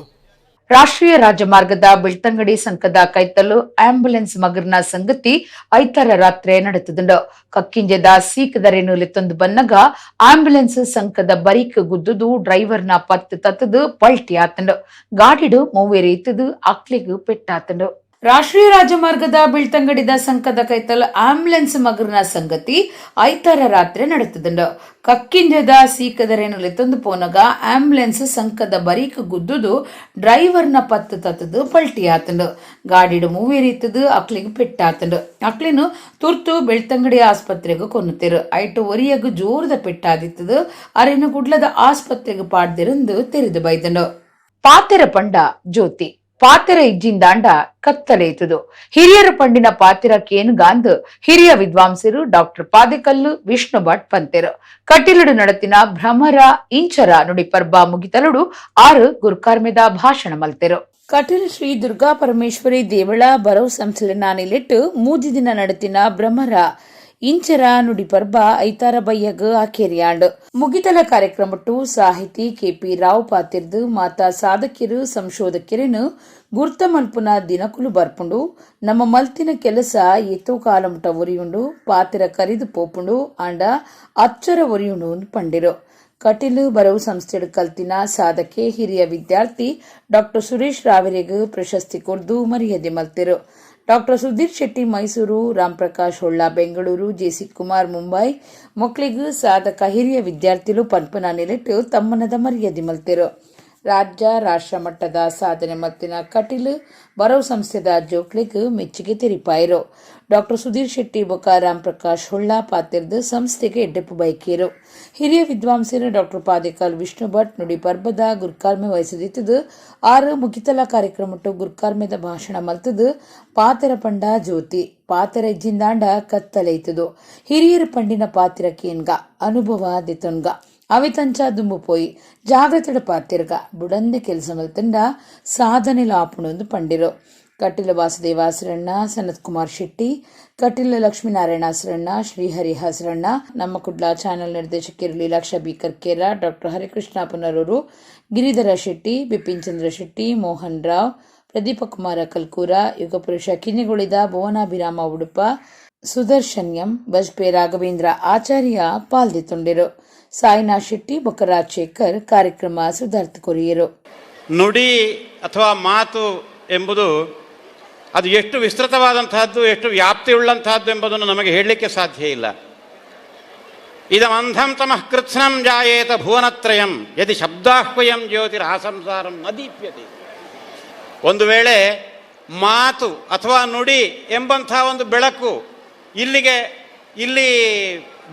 ರಾಷ್ಟ್ರೀಯ ರಾಜಮಾರ್ಗದ ಬೆಳ್ತಂಗಡಿ ಸಂಕದ ಕೈತಲು ಆಂಬ್ಯುಲೆನ್ಸ್ ಮಗರ್ನ ಸಂಗತಿ ಐತಾರ ರಾತ್ರಿ ನಡೆತದುಂಡು. ಕಕ್ಕಿಂಜದ ಸೀಕದರೇನು ಲೆತ್ತೊಂದು ಬನ್ನಗ ಆಂಬ್ಯುಲೆನ್ಸ್ ಸಂಕದ ಬರಿಕ್ ಗುದ್ದುದು ಡ್ರೈವರ್ನ ಪತ್ತು ತತ್ತದು ಪಲ್ಟಿ ಆತಂಡು. ಗಾಡಿಡು ಮೂವೇರು ಇತ್ತದು ಅಕ್ಲಿಗ್ ಪೆಟ್ಟಾತಂಡು. ರಾಷ್ಟ್ರೀಯ ರಾಜಮಾರ್ಗದ ಬೆಳ್ತಂಗಡಿದ ಸಂಕದ ಕೈತಲ್ ಆಂಬ್ಯುಲೆನ್ಸ್ ಮಗರ್ನ ಸಂಗತಿ ಐತಾರ ರಾತ್ರಿ ನಡೆತದುಂಡು. ಕಕ್ಕಿಂಜದ ಸೀಕದರೇನು ಲೆತ್ತೊಂದು ಪೋನಗ ಆಂಬ್ಯುಲೆನ್ಸ್ ಸಂಕದ ಬರೀಕ್ ಗುದ್ದುದು ಡ್ರೈವರ್ನ ಪತ್ತು ತತ್ತದು ಪಲ್ಟಿ ಆತಂಡು. ಗಾಡಿಡು ಮೂವೇರಿತ್ತದು ಅಕ್ಲಿಗ್ ಪೆಟ್ಟಾತಂಡು. ಅಕ್ಲಿನು ತುರ್ತು ಬೆಳ್ತಂಗಡಿ ಆಸ್ಪತ್ರೆಗೆ ಕೊನ್ನುತ್ತಿರು. ಐಟು ಒರಿಯಗು ಜೋರದ ಪೆಟ್ಟಾದಿತ್ತದು. ಅರೆನು ಗುಡ್ಲದ ಆಸ್ಪತ್ರೆಗೆ ಪಾಡ್ದಿರಂದು ತೆರೆದು ಬೈದಂಡು. ಪಾತೆರ ಪಂಡ ಜ್ಯೋತಿ, ಪಾತೆರ ಇಜ್ಜಿಂದಾಂಡ ಕತ್ತಲೆಯ್ತದು. ಹಿರಿಯರು ಪಂಡಿನ ಪಾತಿರ ಕೇನುಗಾಂದ್ ಹಿರಿಯ ವಿದ್ವಾಂಸರು ಡಾಕ್ಟರ್ ಪಾದೆಕಲ್ಲು ವಿಷ್ಣು ಭಟ್ ಪಂತೆರು. ಕಟಿಲುಡು ನಡತಿನ ಭ್ರಮರ ಇಂಚರ ನುಡಿಪರ್ಬ ಮುಗಿತಲುಡು ಆರು ಗುರುಕಾರ್ಮೆದ ಭಾಷಣ ಮಲ್ತೆರು. ಕಟೀಲು ಶ್ರೀ ದುರ್ಗಾ ಪರಮೇಶ್ವರಿ ದೇವಳ ಬರವು ಸಂಸ್ಥೆನ ನಿಲೆಟ್ಟು ಮೂಜಿ ದಿನ ನಡತಿನ ಭ್ರಮರ ಇಂಚರ ನುಡಿ ಪರ್ಬ ಐತಾರ ಬಯ್ಯಗ್ ಆಕೇರಿಯಾಂಡ್. ಮುಗಿತಲ ಕಾರ್ಯಕ್ರಮಟ್ಟು ಸಾಹಿತಿ ಕೆಪಿ ರಾವ್ ಪಾತಿರ್ದು ಮಾತಾ ಸಾಧಕಿರು ಸಂಶೋಧಕಿರನು ಗುರ್ತ ಮಲ್ಪುನ ದಿನಕುಲು ಬರ್ಪುಂಡು. ನಮ್ಮ ಮಲ್ತಿನ ಕೆಲಸ ಏತೋ ಕಾಲಮುಟ ಒರಿಯುಂಡು, ಪಾತಿರ ಕರಿದು ಪೋಪುಂಡು, ಆಂಡ ಅಚ್ಚರ ಒರಿಯುಂಡು ಪಂಡಿರು. ಕಟೀಲು ಬರವು ಸಂಸ್ಥೆಡ್ ಕಲ್ತಿನ ಸಾಧಕೆ ಹಿರಿಯ ವಿದ್ಯಾರ್ಥಿ ಡಾಕ್ಟರ್ ಸುರೇಶ್ ರಾವೆರೆಗ್ ಪ್ರಶಸ್ತಿ ಕೊರ್ದು ಮರ್ಯಾದೆ ಮಲ್ತೆರು. ಡಾಕ್ಟರ್ ಸುಧೀರ್ ಶೆಟ್ಟಿ ಮೈಸೂರು, ರಾಮ್ಪ್ರಕಾಶ್ ಹೊಳ್ಳ ಬೆಂಗಳೂರು, ಜೆಸಿ ಕುಮಾರ್ ಮುಂಬೈ ಮೊಕ್ಲಿಗ್ ಸಾಧಕ ಹಿರಿಯ ವಿದ್ಯಾರ್ಥಿಲು ಪನ್ಪುನ ನಿಲೆಟ್ ತಮ್ಮನದ ಮರ್ಯಾದೆ ಮಲ್ತೆರು. ರಾಜ್ಯ ರಾಷ್ಟ್ರ ಮಟ್ಟದ ಸಾಧನೆ ಮತ್ತಿನ ಕಟೀಲು ಬರವು ಸಂಸ್ಥೆದ ಜೋಕ್ಲಿಗ್ ಮೆಚ್ಚುಗೆ ತೆರಿಪಾಯರು. ಡಾಕ್ಟರ್ ಸುಧೀರ್ ಶೆಟ್ಟಿ ಬೊಕ ರಾಮ್ಪ್ರಕಾಶ್ ಹೊಳ್ಳ ಪಾತೆರ್ದು ಸಂಸ್ಥೆಗೆ ಎಡ್ಡೆಪ್ಪು ಬೈಕೇರು. ಹಿರಿಯ ವಿದ್ವಾಂಸರು ಡಾಕ್ಟರ್ ಪಾದೇಕಾಲ್ ವಿಷ್ಣು ಭಟ್ ನುಡಿ ಪರ್ಬದ ಗುರ್ಕಾರ್ಮೆ ವಹಿಸದಿತ್ತದು ಆರು ಮುಗಿತಲ ಕಾರ್ಯಕ್ರಮಟ್ಟು ಗುರ್ಕಾರ್ಮೆದ ಭಾಷಣ ಮಲ್ತದು ಪಾತೆರ ಪಂಡ ಜ್ಯೋತಿ, ಪಾತೆರ ಇಜ್ಜಿಂದಾಂಡ ಕತ್ತಲೈತದು. ಹಿರಿಯರು ಪಂಡಿನ ಪಾತಿರ ಕೇನ್ಗ, ಅನುಭವ ದೆತೊನ್ಗ, ಅವಿತಂಚ ದುಂಬು ಪೋಯಿ ಜಾಗ್ರತೆಡ್ ಪಾತೆರ್ಗ, ಬುಡಂದೆ ಕೆಲಸ ಮಲ್ತಂಡ ಸಾಧನೆ ಲಾಪುಂಡು ಪಂಡಿರು. Kateel Vasudeva ಹಸರಣ್ಣ, ಸನತ್ ಕುಮಾರ್ ಶೆಟ್ಟಿ, ಕಟೀಲ್ ಲಕ್ಷ್ಮೀನಾರಾಯಣ ಹಸರಣ್ಣ, ಶ್ರೀಹರಿ ಹಸರಣ್ಣ, ನಮ್ಮ ಕುಡ್ಲ ಚಾನೆಲ್ ನಿರ್ದೇಶಕರು ಲೀಲಾಕ್ಷ ಬಿ ಕರ್ಕೇರ, ಡಾಕ್ಟರ್ ಹರಿಕೃಷ್ಣ ಪುನರೂರು, ಗಿರಿಧರ ಶೆಟ್ಟಿ, ಬಿಪಿನ್ ಚಂದ್ರ ಶೆಟ್ಟಿ, ಮೋಹನ್ ರಾವ್, ಪ್ರದೀಪ ಕುಮಾರ ಕಲ್ಕೂರ, ಯುಗಪುರುಷ ಕಿನ್ನಿಗುಳಿದ ಭುವನಾಭಿರಾಮ ಉಡುಪ, ಸುದರ್ಶನ್ ಎಂ, ಬಜ್ಪೆ ರಾಘವೇಂದ್ರ ಆಚಾರ್ಯ ಪಾಲ್ದೆತೊಂಡಿರು. ಸಾಯಿನಾಥ್ ಶೆಟ್ಟಿ ಬೊಕ್ಕ ರಾಜಶೇಖರ್ ಕಾರ್ಯಕ್ರಮ ಸುಧಾರ್ಥ ಕೊರಿಯರು. ನುಡಿ ಅಥವಾ ಮಾತು ಎಂಬುದು ಅದು ಎಷ್ಟು ವಿಸ್ತೃತವಾದಂತಹದ್ದು, ಎಷ್ಟು ವ್ಯಾಪ್ತಿಯುಳ್ಳಂತಹದ್ದು ಎಂಬುದನ್ನು ನಮಗೆ ಹೇಳಲಿಕ್ಕೆ ಸಾಧ್ಯ ಇಲ್ಲ. ಇದಮಂಧಂ ತಮಃ ಕೃತ್ಸ್ನಂ ಜಾಯೇತ ಭುವನತ್ರಯಂ ಯದಿ ಶಬ್ದಾಹ್ವಯಂ ಜ್ಯೋತಿರಾಸಂಸಾರಂ ನ ದೀಪ್ಯತೆ. ಒಂದು ವೇಳೆ ಮಾತು ಅಥವಾ ನುಡಿ ಎಂಬಂಥ ಒಂದು ಬೆಳಕು ಇಲ್ಲಿ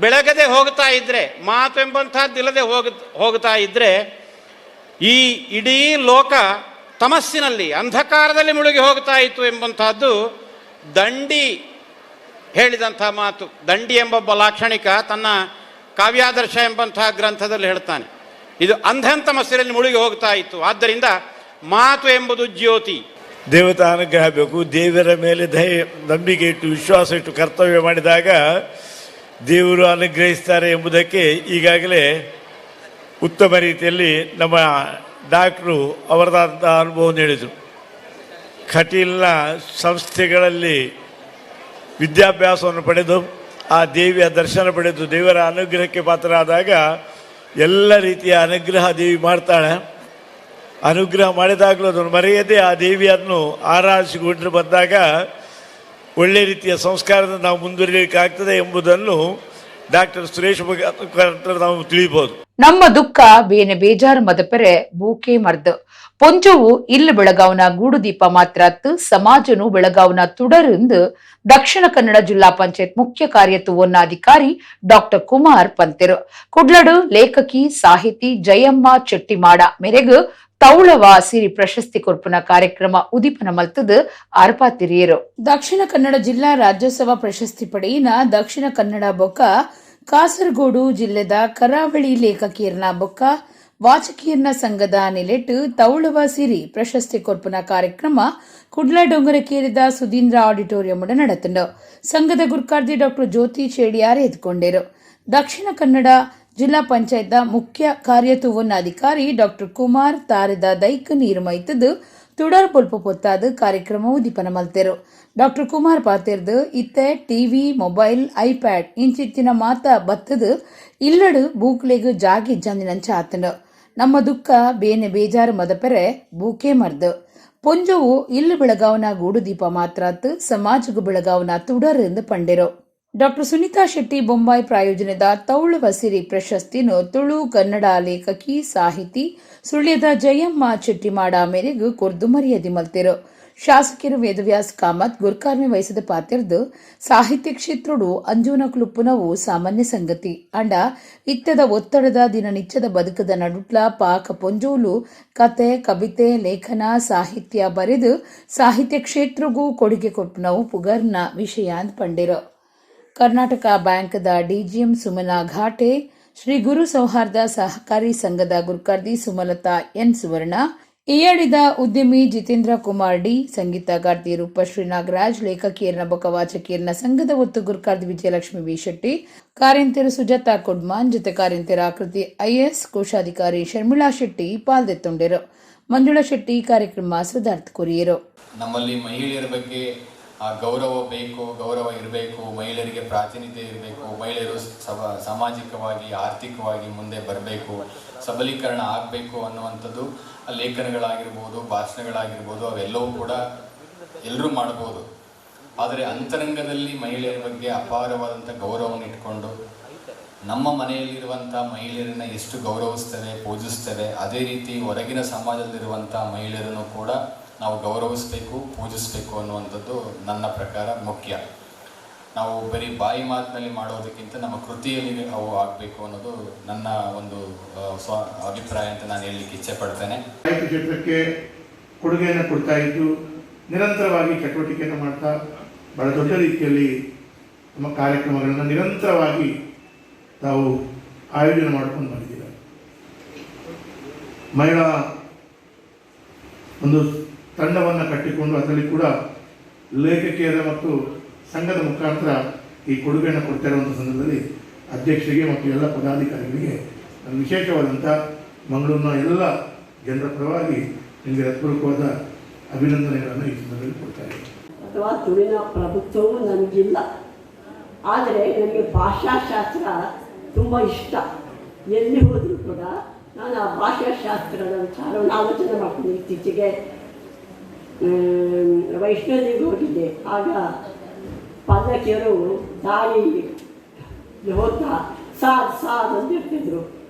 ಬೆಳಗದೆ ಹೋಗ್ತಾ ಇದ್ದರೆ, ಮಾತು ಎಂಬಂಥದ್ದು ಇಲ್ಲದೆ ಹೋಗ್ತಾ ಇದ್ದರೆ, ಈ ಇಡೀ ಲೋಕ ತಮಸ್ಸಿನಲ್ಲಿ, ಅಂಧಕಾರದಲ್ಲಿ ಮುಳುಗಿ ಹೋಗ್ತಾ ಇತ್ತು ಎಂಬಂತಹದ್ದು ದಂಡಿ ಹೇಳಿದಂಥ ಮಾತು. ದಂಡಿ ಎಂಬೊಬ್ಬ ಲಾಕ್ಷಣಿಕ ತನ್ನ ಕಾವ್ಯಾದರ್ಶ ಎಂಬಂತಹ ಗ್ರಂಥದಲ್ಲಿ ಹೇಳ್ತಾನೆ, ಇದು ಅಂಧಂತಮಸ್ಸಿನಲ್ಲಿ ಮುಳುಗಿ ಹೋಗ್ತಾ ಇತ್ತು. ಆದ್ದರಿಂದ ಮಾತು ಎಂಬುದು ಜ್ಯೋತಿ. ದೇವತಾ ಅನುಗ್ರಹ ಬೇಕು. ದೇವರ ಮೇಲೆ ದಯ, ನಂಬಿಕೆ ಇಟ್ಟು, ವಿಶ್ವಾಸ ಇಟ್ಟು ಕರ್ತವ್ಯ ಮಾಡಿದಾಗ ದೇವರು ಅನುಗ್ರಹಿಸ್ತಾರೆ ಎಂಬುದಕ್ಕೆ ಈಗಾಗಲೇ ಉತ್ತಮ ರೀತಿಯಲ್ಲಿ ನಮ್ಮ ಡಾಕ್ಟ್ರು ಅವರದಾದಂಥ ಅನುಭವವನ್ನು ಹೇಳಿದರು. ಕಟೀಲಿನ ಸಂಸ್ಥೆಗಳಲ್ಲಿ ವಿದ್ಯಾಭ್ಯಾಸವನ್ನು ಪಡೆದು, ಆ ದೇವಿಯ ದರ್ಶನ ಪಡೆದು, ದೇವರ ಅನುಗ್ರಹಕ್ಕೆ ಪಾತ್ರರಾದಾಗ ಎಲ್ಲ ರೀತಿಯ ಅನುಗ್ರಹ ದೇವಿ ಮಾಡ್ತಾಳೆ. ಅನುಗ್ರಹ ಮಾಡಿದಾಗಲೂ ಅದನ್ನು ಮರೆಯದೆ ಆ ದೇವಿಯನ್ನು ಆರಾಧಿಸಿಕೊಂಡು ಬಂದಾಗ ಒಳ್ಳೆಯ ರೀತಿಯ ಸಂಸ್ಕಾರದಿಂದ ನಾವು ಮುಂದುವರಿಯಲಿಕ್ಕಾಗ್ತದೆ ಎಂಬುದನ್ನು ಡಾಕ್ಟರ್ ಸುರೇಶ್ ಮುಖಾಂತರ ನಾವು ತಿಳಿಯಬಹುದು. ನಮ್ಮ ದುಃಖ ಬೇನೆ ಬೇಜಾರು ಮದಪೆರೆ ಬೂಕೆ ಮರ್ದು. ಪೊಂಜೋವು ಇಲ್ಲು ಬೆಳಗಾವ್ನ ಗೂಡುದೀಪ ಮಾತ್ರ ಸಮಾಜನು ಬೆಳಗಾವ್ನ ತುಡರೆಂದು ದಕ್ಷಿಣ ಕನ್ನಡ ಜಿಲ್ಲಾ ಪಂಚಾಯತ್ ಮುಖ್ಯ ಕಾರ್ಯತುವನ್ನಾಧಿಕಾರಿ ಡಾಕ್ಟರ್ ಕುಮಾರ್ ಪಂತೆರು. ಕುಡ್ಲಡು ಲೇಖಕಿ ಸಾಹಿತಿ ಜಯಮ್ಮ ಚೆಟ್ಟಿಮಾಡ ಮೇರೆಗ್ ತೌಳವ ಸಿರಿ ಪ್ರಶಸ್ತಿ ಕೊರ್ಪುನ ಕಾರ್ಯಕ್ರಮ ಉದಿಪನ ಮಲ್ತದು ಆರ್ಪಾತಿರಿಯರು. ದಕ್ಷಿಣ ಕನ್ನಡ ಜಿಲ್ಲಾ ರಾಜ್ಯೋತ್ಸವ ಪ್ರಶಸ್ತಿ ಪಡೆಯಿನ ದಕ್ಷಿಣ ಕನ್ನಡ ಬೊಕ್ಕ ಕಾಸರಗೋಡು ಜಿಲ್ಲೆದ ಕರಾವಳಿ ಲೇಖಕಿಯರ್ನ ಬೊಕ್ಕ ವಾಚಕಿಯರ್ನ ಸಂಘದ ನಿಲೆಟ್ ತೌಳವ ಸಿರಿ ಪ್ರಶಸ್ತಿ ಕೊರ್ಪುನ ಕಾರ್ಯಕ್ರಮ ಕುಡ್ಲ ಡೊಂಗರಕೇರಿದ ಸುಧೀಂದ್ರ ಆಡಿಟೋರಿಯಂ ನಡೆತಂಡು. ಸಂಘದ ಗುರ್ಕಾರ್ದಿ ಡಾಕ್ಟರ್ ಜ್ಯೋತಿ ಚೇಡಿಯಾರ್ ಎದ್ಕೊಂಡಿರು. ದಕ್ಷಿಣ ಕನ್ನಡ ಜಿಲ್ಲಾ ಪಂಚಾಯತ್ ಮುಖ್ಯ ಕಾರ್ಯತುವನ್ನಾಧಿಕಾರಿ ಡಾಕ್ಟರ್ ಕುಮಾರ್ ತಾರೆದ ದೈಕ್ ನೀರು ಮೈತದು ತುಡರ್ ಬೊಲ್ಪ ಪೊತ್ತಾದ ಕಾರ್ಯಕ್ರಮ ಉದ್ದೀಪನ ಮಲ್ತೆರು. ಡಾಕ್ಟರ್ ಕುಮಾರ್ ಪಾತೆರ್ದು, ಇತ್ತೆ TV, mobile, iPad ಇಂಚಿತ್ತಿನ ಮಾತ ಬತ್ತದು ಇಲ್ಲಡು ಬೂಕ್ಲೆಗ್ ಜಾಗಿ ಇಜ್ಜಂದಿನಂಚ ಆತಂಡು. ನಮ್ಮ ದುಃಖ ಬೇನೆ ಬೇಜಾರು ಮದಪೆರೆ ಬೂಕೆ ಮರ್ದು. ಪೊಂಜೋವು ಇಲ್ಲು ಬೆಳಗಾವ್ನ ಗೂಡುದೀಪ ಮಾತ್ರ ಸಮಾಜಗು ಬೆಳಗಾವ್ನ ತುಡರ್ ಎಂದು ಪಂಡೆರು. ಡಾಕ್ಟರ್ ಸುನೀತಾ ಶೆಟ್ಟಿ ಬೊಂಬಾಯಿ ಪ್ರಾಯೋಜನದ ತೌಳವ ಸಿರಿ ಪ್ರಶಸ್ತಿನು ತುಳು ಕನ್ನಡ ಲೇಖಕಿ ಸಾಹಿತಿ ಸುಳ್ಯದ ಜಯಮ್ಮ ಚೆಟ್ಟಿಮಾಡ ಮೇರೆಗೂ ಕೊರ್ದು ಮರ್ಯಾದೆ ಮಲ್ತೆರು. ಶಾಸಕರು ವೇದವ್ಯಾಸ್ ಕಾಮತ್ ಗುರ್ಕಾರ್ಮೆ ವಹಿಸಿದ ಪಾತಿರ್ದು, ಸಾಹಿತ್ಯ ಕ್ಷೇತ್ರಡು ಅಂಜುನಕ್ಲುಪ್ಪುನವು ಸಾಮಾನ್ಯ ಸಂಗತಿ. ಅಂಡ ಇತ್ತದ ಒತ್ತಡದ ದಿನನಿತ್ಯದ ಬದುಕದ ನಡುಟ್ಲ ಪಾಕ ಪೊಂಜೋಲು ಕತೆ, ಕವಿತೆ, ಲೇಖನ, ಸಾಹಿತ್ಯ ಬರೆದು ಸಾಹಿತ್ಯ ಕ್ಷೇತ್ರಗೂ ಕೊಡುಗೆ ಕೊಟ್ಟನವು ಪುಗರ್ನ ವಿಷಯ ಅಂತ ಪಂಡಿರು. ಕರ್ನಾಟಕ ಬ್ಯಾಂಕ್ದ ಡಿಜಿಎಂ ಸುಮನಾ ಘಾಟೆ, ಶ್ರೀ ಗುರು ಸೌಹಾರ್ದ ಸಹಕಾರಿ ಸಂಘದ ಗುರುಕಾರ್ದಿ ಸುಮಲತಾ ಎನ್ ಸುವರ್ಣ, ಇಯಾಡಿದ ಉದ್ಯಮಿ ಜಿತೇಂದ್ರ ಕುಮಾರ್ ಡಿ, ಸಂಗೀತಗಾರ್ತಿ ರೂಪಶ್ರೀ ನಾಗರಾಜ್, ಲೇಖಕಿಯರ್ನ ಬೊಕ ವಾಚಕಿಯರ್ನ ಸಂಘದ ಒತ್ತು ಗುರುಕಾರ್ದಿ ವಿಜಯಲಕ್ಷ್ಮಿ ವಿ ಶೆಟ್ಟಿ, ಕಾರ್ಯಂತೆರು ಸುಜಾತ ಕೊಡ್ಮಾನ್, ಜೊತೆ ಕಾರ್ಯಂತೆರ ಆಕೃತಿ IS, ಕೋಶಾಧಿಕಾರಿ ಶರ್ಮಿಳಾ ಶೆಟ್ಟಿ ಪಾಲ್ದೆತ್ತೊಂಡೆರು. ಮಂಜುಳಾ ಶೆಟ್ಟಿ ಕಾರ್ಯಕ್ರಮ ಸುಧಾರ್ಥ ಕೊರಿಯರು. ನಮ್ಮಲ್ಲಿ ಮಹಿಳೆಯರ ಬಗ್ಗೆ ಗೌರವ ಬೇಕು, ಗೌರವ ಇರಬೇಕು, ಮಹಿಳೆಯರಿಗೆ ಪ್ರಾತಿನಿಧ್ಯ ಇರಬೇಕು, ಮಹಿಳೆಯರು ಸಾಮಾಜಿಕವಾಗಿ, ಆರ್ಥಿಕವಾಗಿ ಮುಂದೆ ಬರಬೇಕು, ಸಬಲೀಕರಣ ಆಗಬೇಕು ಅನ್ನುವಂಥದ್ದು ಲೇಖನಗಳಾಗಿರ್ಬೋದು, ಭಾಷಣಗಳಾಗಿರ್ಬೋದು, ಅವೆಲ್ಲವೂ ಕೂಡ ಎಲ್ಲರೂ ಮಾಡ್ಬೋದು. ಆದರೆ ಅಂತರಂಗದಲ್ಲಿ ಮಹಿಳೆಯರ ಬಗ್ಗೆ ಅಪಾರವಾದಂಥ ಗೌರವವನ್ನು ಇಟ್ಕೊಂಡು, ನಮ್ಮ ಮನೆಯಲ್ಲಿರುವಂಥ ಮಹಿಳೆಯರನ್ನ ಎಷ್ಟು ಗೌರವಿಸ್ತೇವೆ, ಪೂಜಿಸ್ತೇವೆ, ಅದೇ ರೀತಿ ಹೊರಗಿನ ಸಮಾಜದಲ್ಲಿರುವಂಥ ಮಹಿಳೆಯರನ್ನು ಕೂಡ ನಾವು ಗೌರವಿಸಬೇಕು, ಪೂಜಿಸಬೇಕು ಅನ್ನುವಂಥದ್ದು ನನ್ನ ಪ್ರಕಾರ ಮುಖ್ಯ. ನಾವು ಬರೀ ಬಾಯಿ ಮಾತಿನಲ್ಲಿ ಮಾಡೋದಕ್ಕಿಂತ ನಮ್ಮ ಕೃತಿಯಲ್ಲಿ ಅವು ಆಗಬೇಕು ಅನ್ನೋದು ನನ್ನ ಒಂದು ಸ್ವ ಅಭಿಪ್ರಾಯ ಅಂತ ನಾನು ಹೇಳಲಿಕ್ಕೆ ಇಚ್ಛೆ ಪಡ್ತೇನೆ. ಸಾಹಿತ್ಯ ಕ್ಷೇತ್ರಕ್ಕೆ ಕೊಡುಗೆಯನ್ನು ಕೊಡ್ತಾ ಇದ್ದು, ನಿರಂತರವಾಗಿ ಚಟುವಟಿಕೆಯನ್ನು ಮಾಡ್ತಾ, ಬಹಳ ದೊಡ್ಡ ರೀತಿಯಲ್ಲಿ ನಮ್ಮ ಕಾರ್ಯಕ್ರಮಗಳನ್ನು ನಿರಂತರವಾಗಿ ತಾವು ಆಯೋಜನೆ ಮಾಡಿಕೊಂಡು ಬಂದಿದ್ದೀರ. ಮಹಿಳಾ ಒಂದು ತಂಡವನ್ನು ಕಟ್ಟಿಕೊಂಡು ಅದರಲ್ಲಿ ಕೂಡ ಲೇಖಕಿಯರ ಮತ್ತು ಸಂಘದ ಮುಖಾಂತರ ಈ ಕೊಡುಗೆಯನ್ನು ಕೊಡ್ತಾ ಇರುವಂಥ ಸಂದರ್ಭದಲ್ಲಿ ಅಧ್ಯಕ್ಷರಿಗೆ ಮತ್ತು ಎಲ್ಲ ಪದಾಧಿಕಾರಿಗಳಿಗೆ ನಾನು ವಿಶೇಷವಾದಂಥ ಮಂಗಳೂರಿನ ಎಲ್ಲ ಜನರ ಪರವಾಗಿ ನಿಮಗೆ ಹೃತ್ಪೂರ್ವಕವಾದ ಅಭಿನಂದನೆಗಳನ್ನು ಈ ಸಂದರ್ಭದಲ್ಲಿ ಕೊಡ್ತಾ ಇದ್ದೀನಿ. ಅಥವಾ ತುಳುವಿನ ಪ್ರಭುತ್ವವೂ ನನಗಿಲ್ಲ. ಆದರೆ ನನಗೆ ಭಾಷಾಶಾಸ್ತ್ರ ತುಂಬ ಇಷ್ಟ. ಎಲ್ಲಿ ಹೋದರೂ ಕೂಡ ನಾನು ಆ ಭಾಷಾಶಾಸ್ತ್ರದ ವಿಚಾರವನ್ನು ಆಲೋಚನೆ ಮಾಡ್ತೀನಿ. ಇತ್ತೀಚೆಗೆ ವೈಷ್ಣೋದೇವಿಗೆ ಹೋಗಿದ್ದೆ. ಆಗ ಪಲ್ಲಕ್ಕಿಯರು ದಾರಿ ಹೋಗ್ತಾ ಸಾದ್ ಸಾದ್ ಅಂತ ಇರ್ತಿದ್ರು.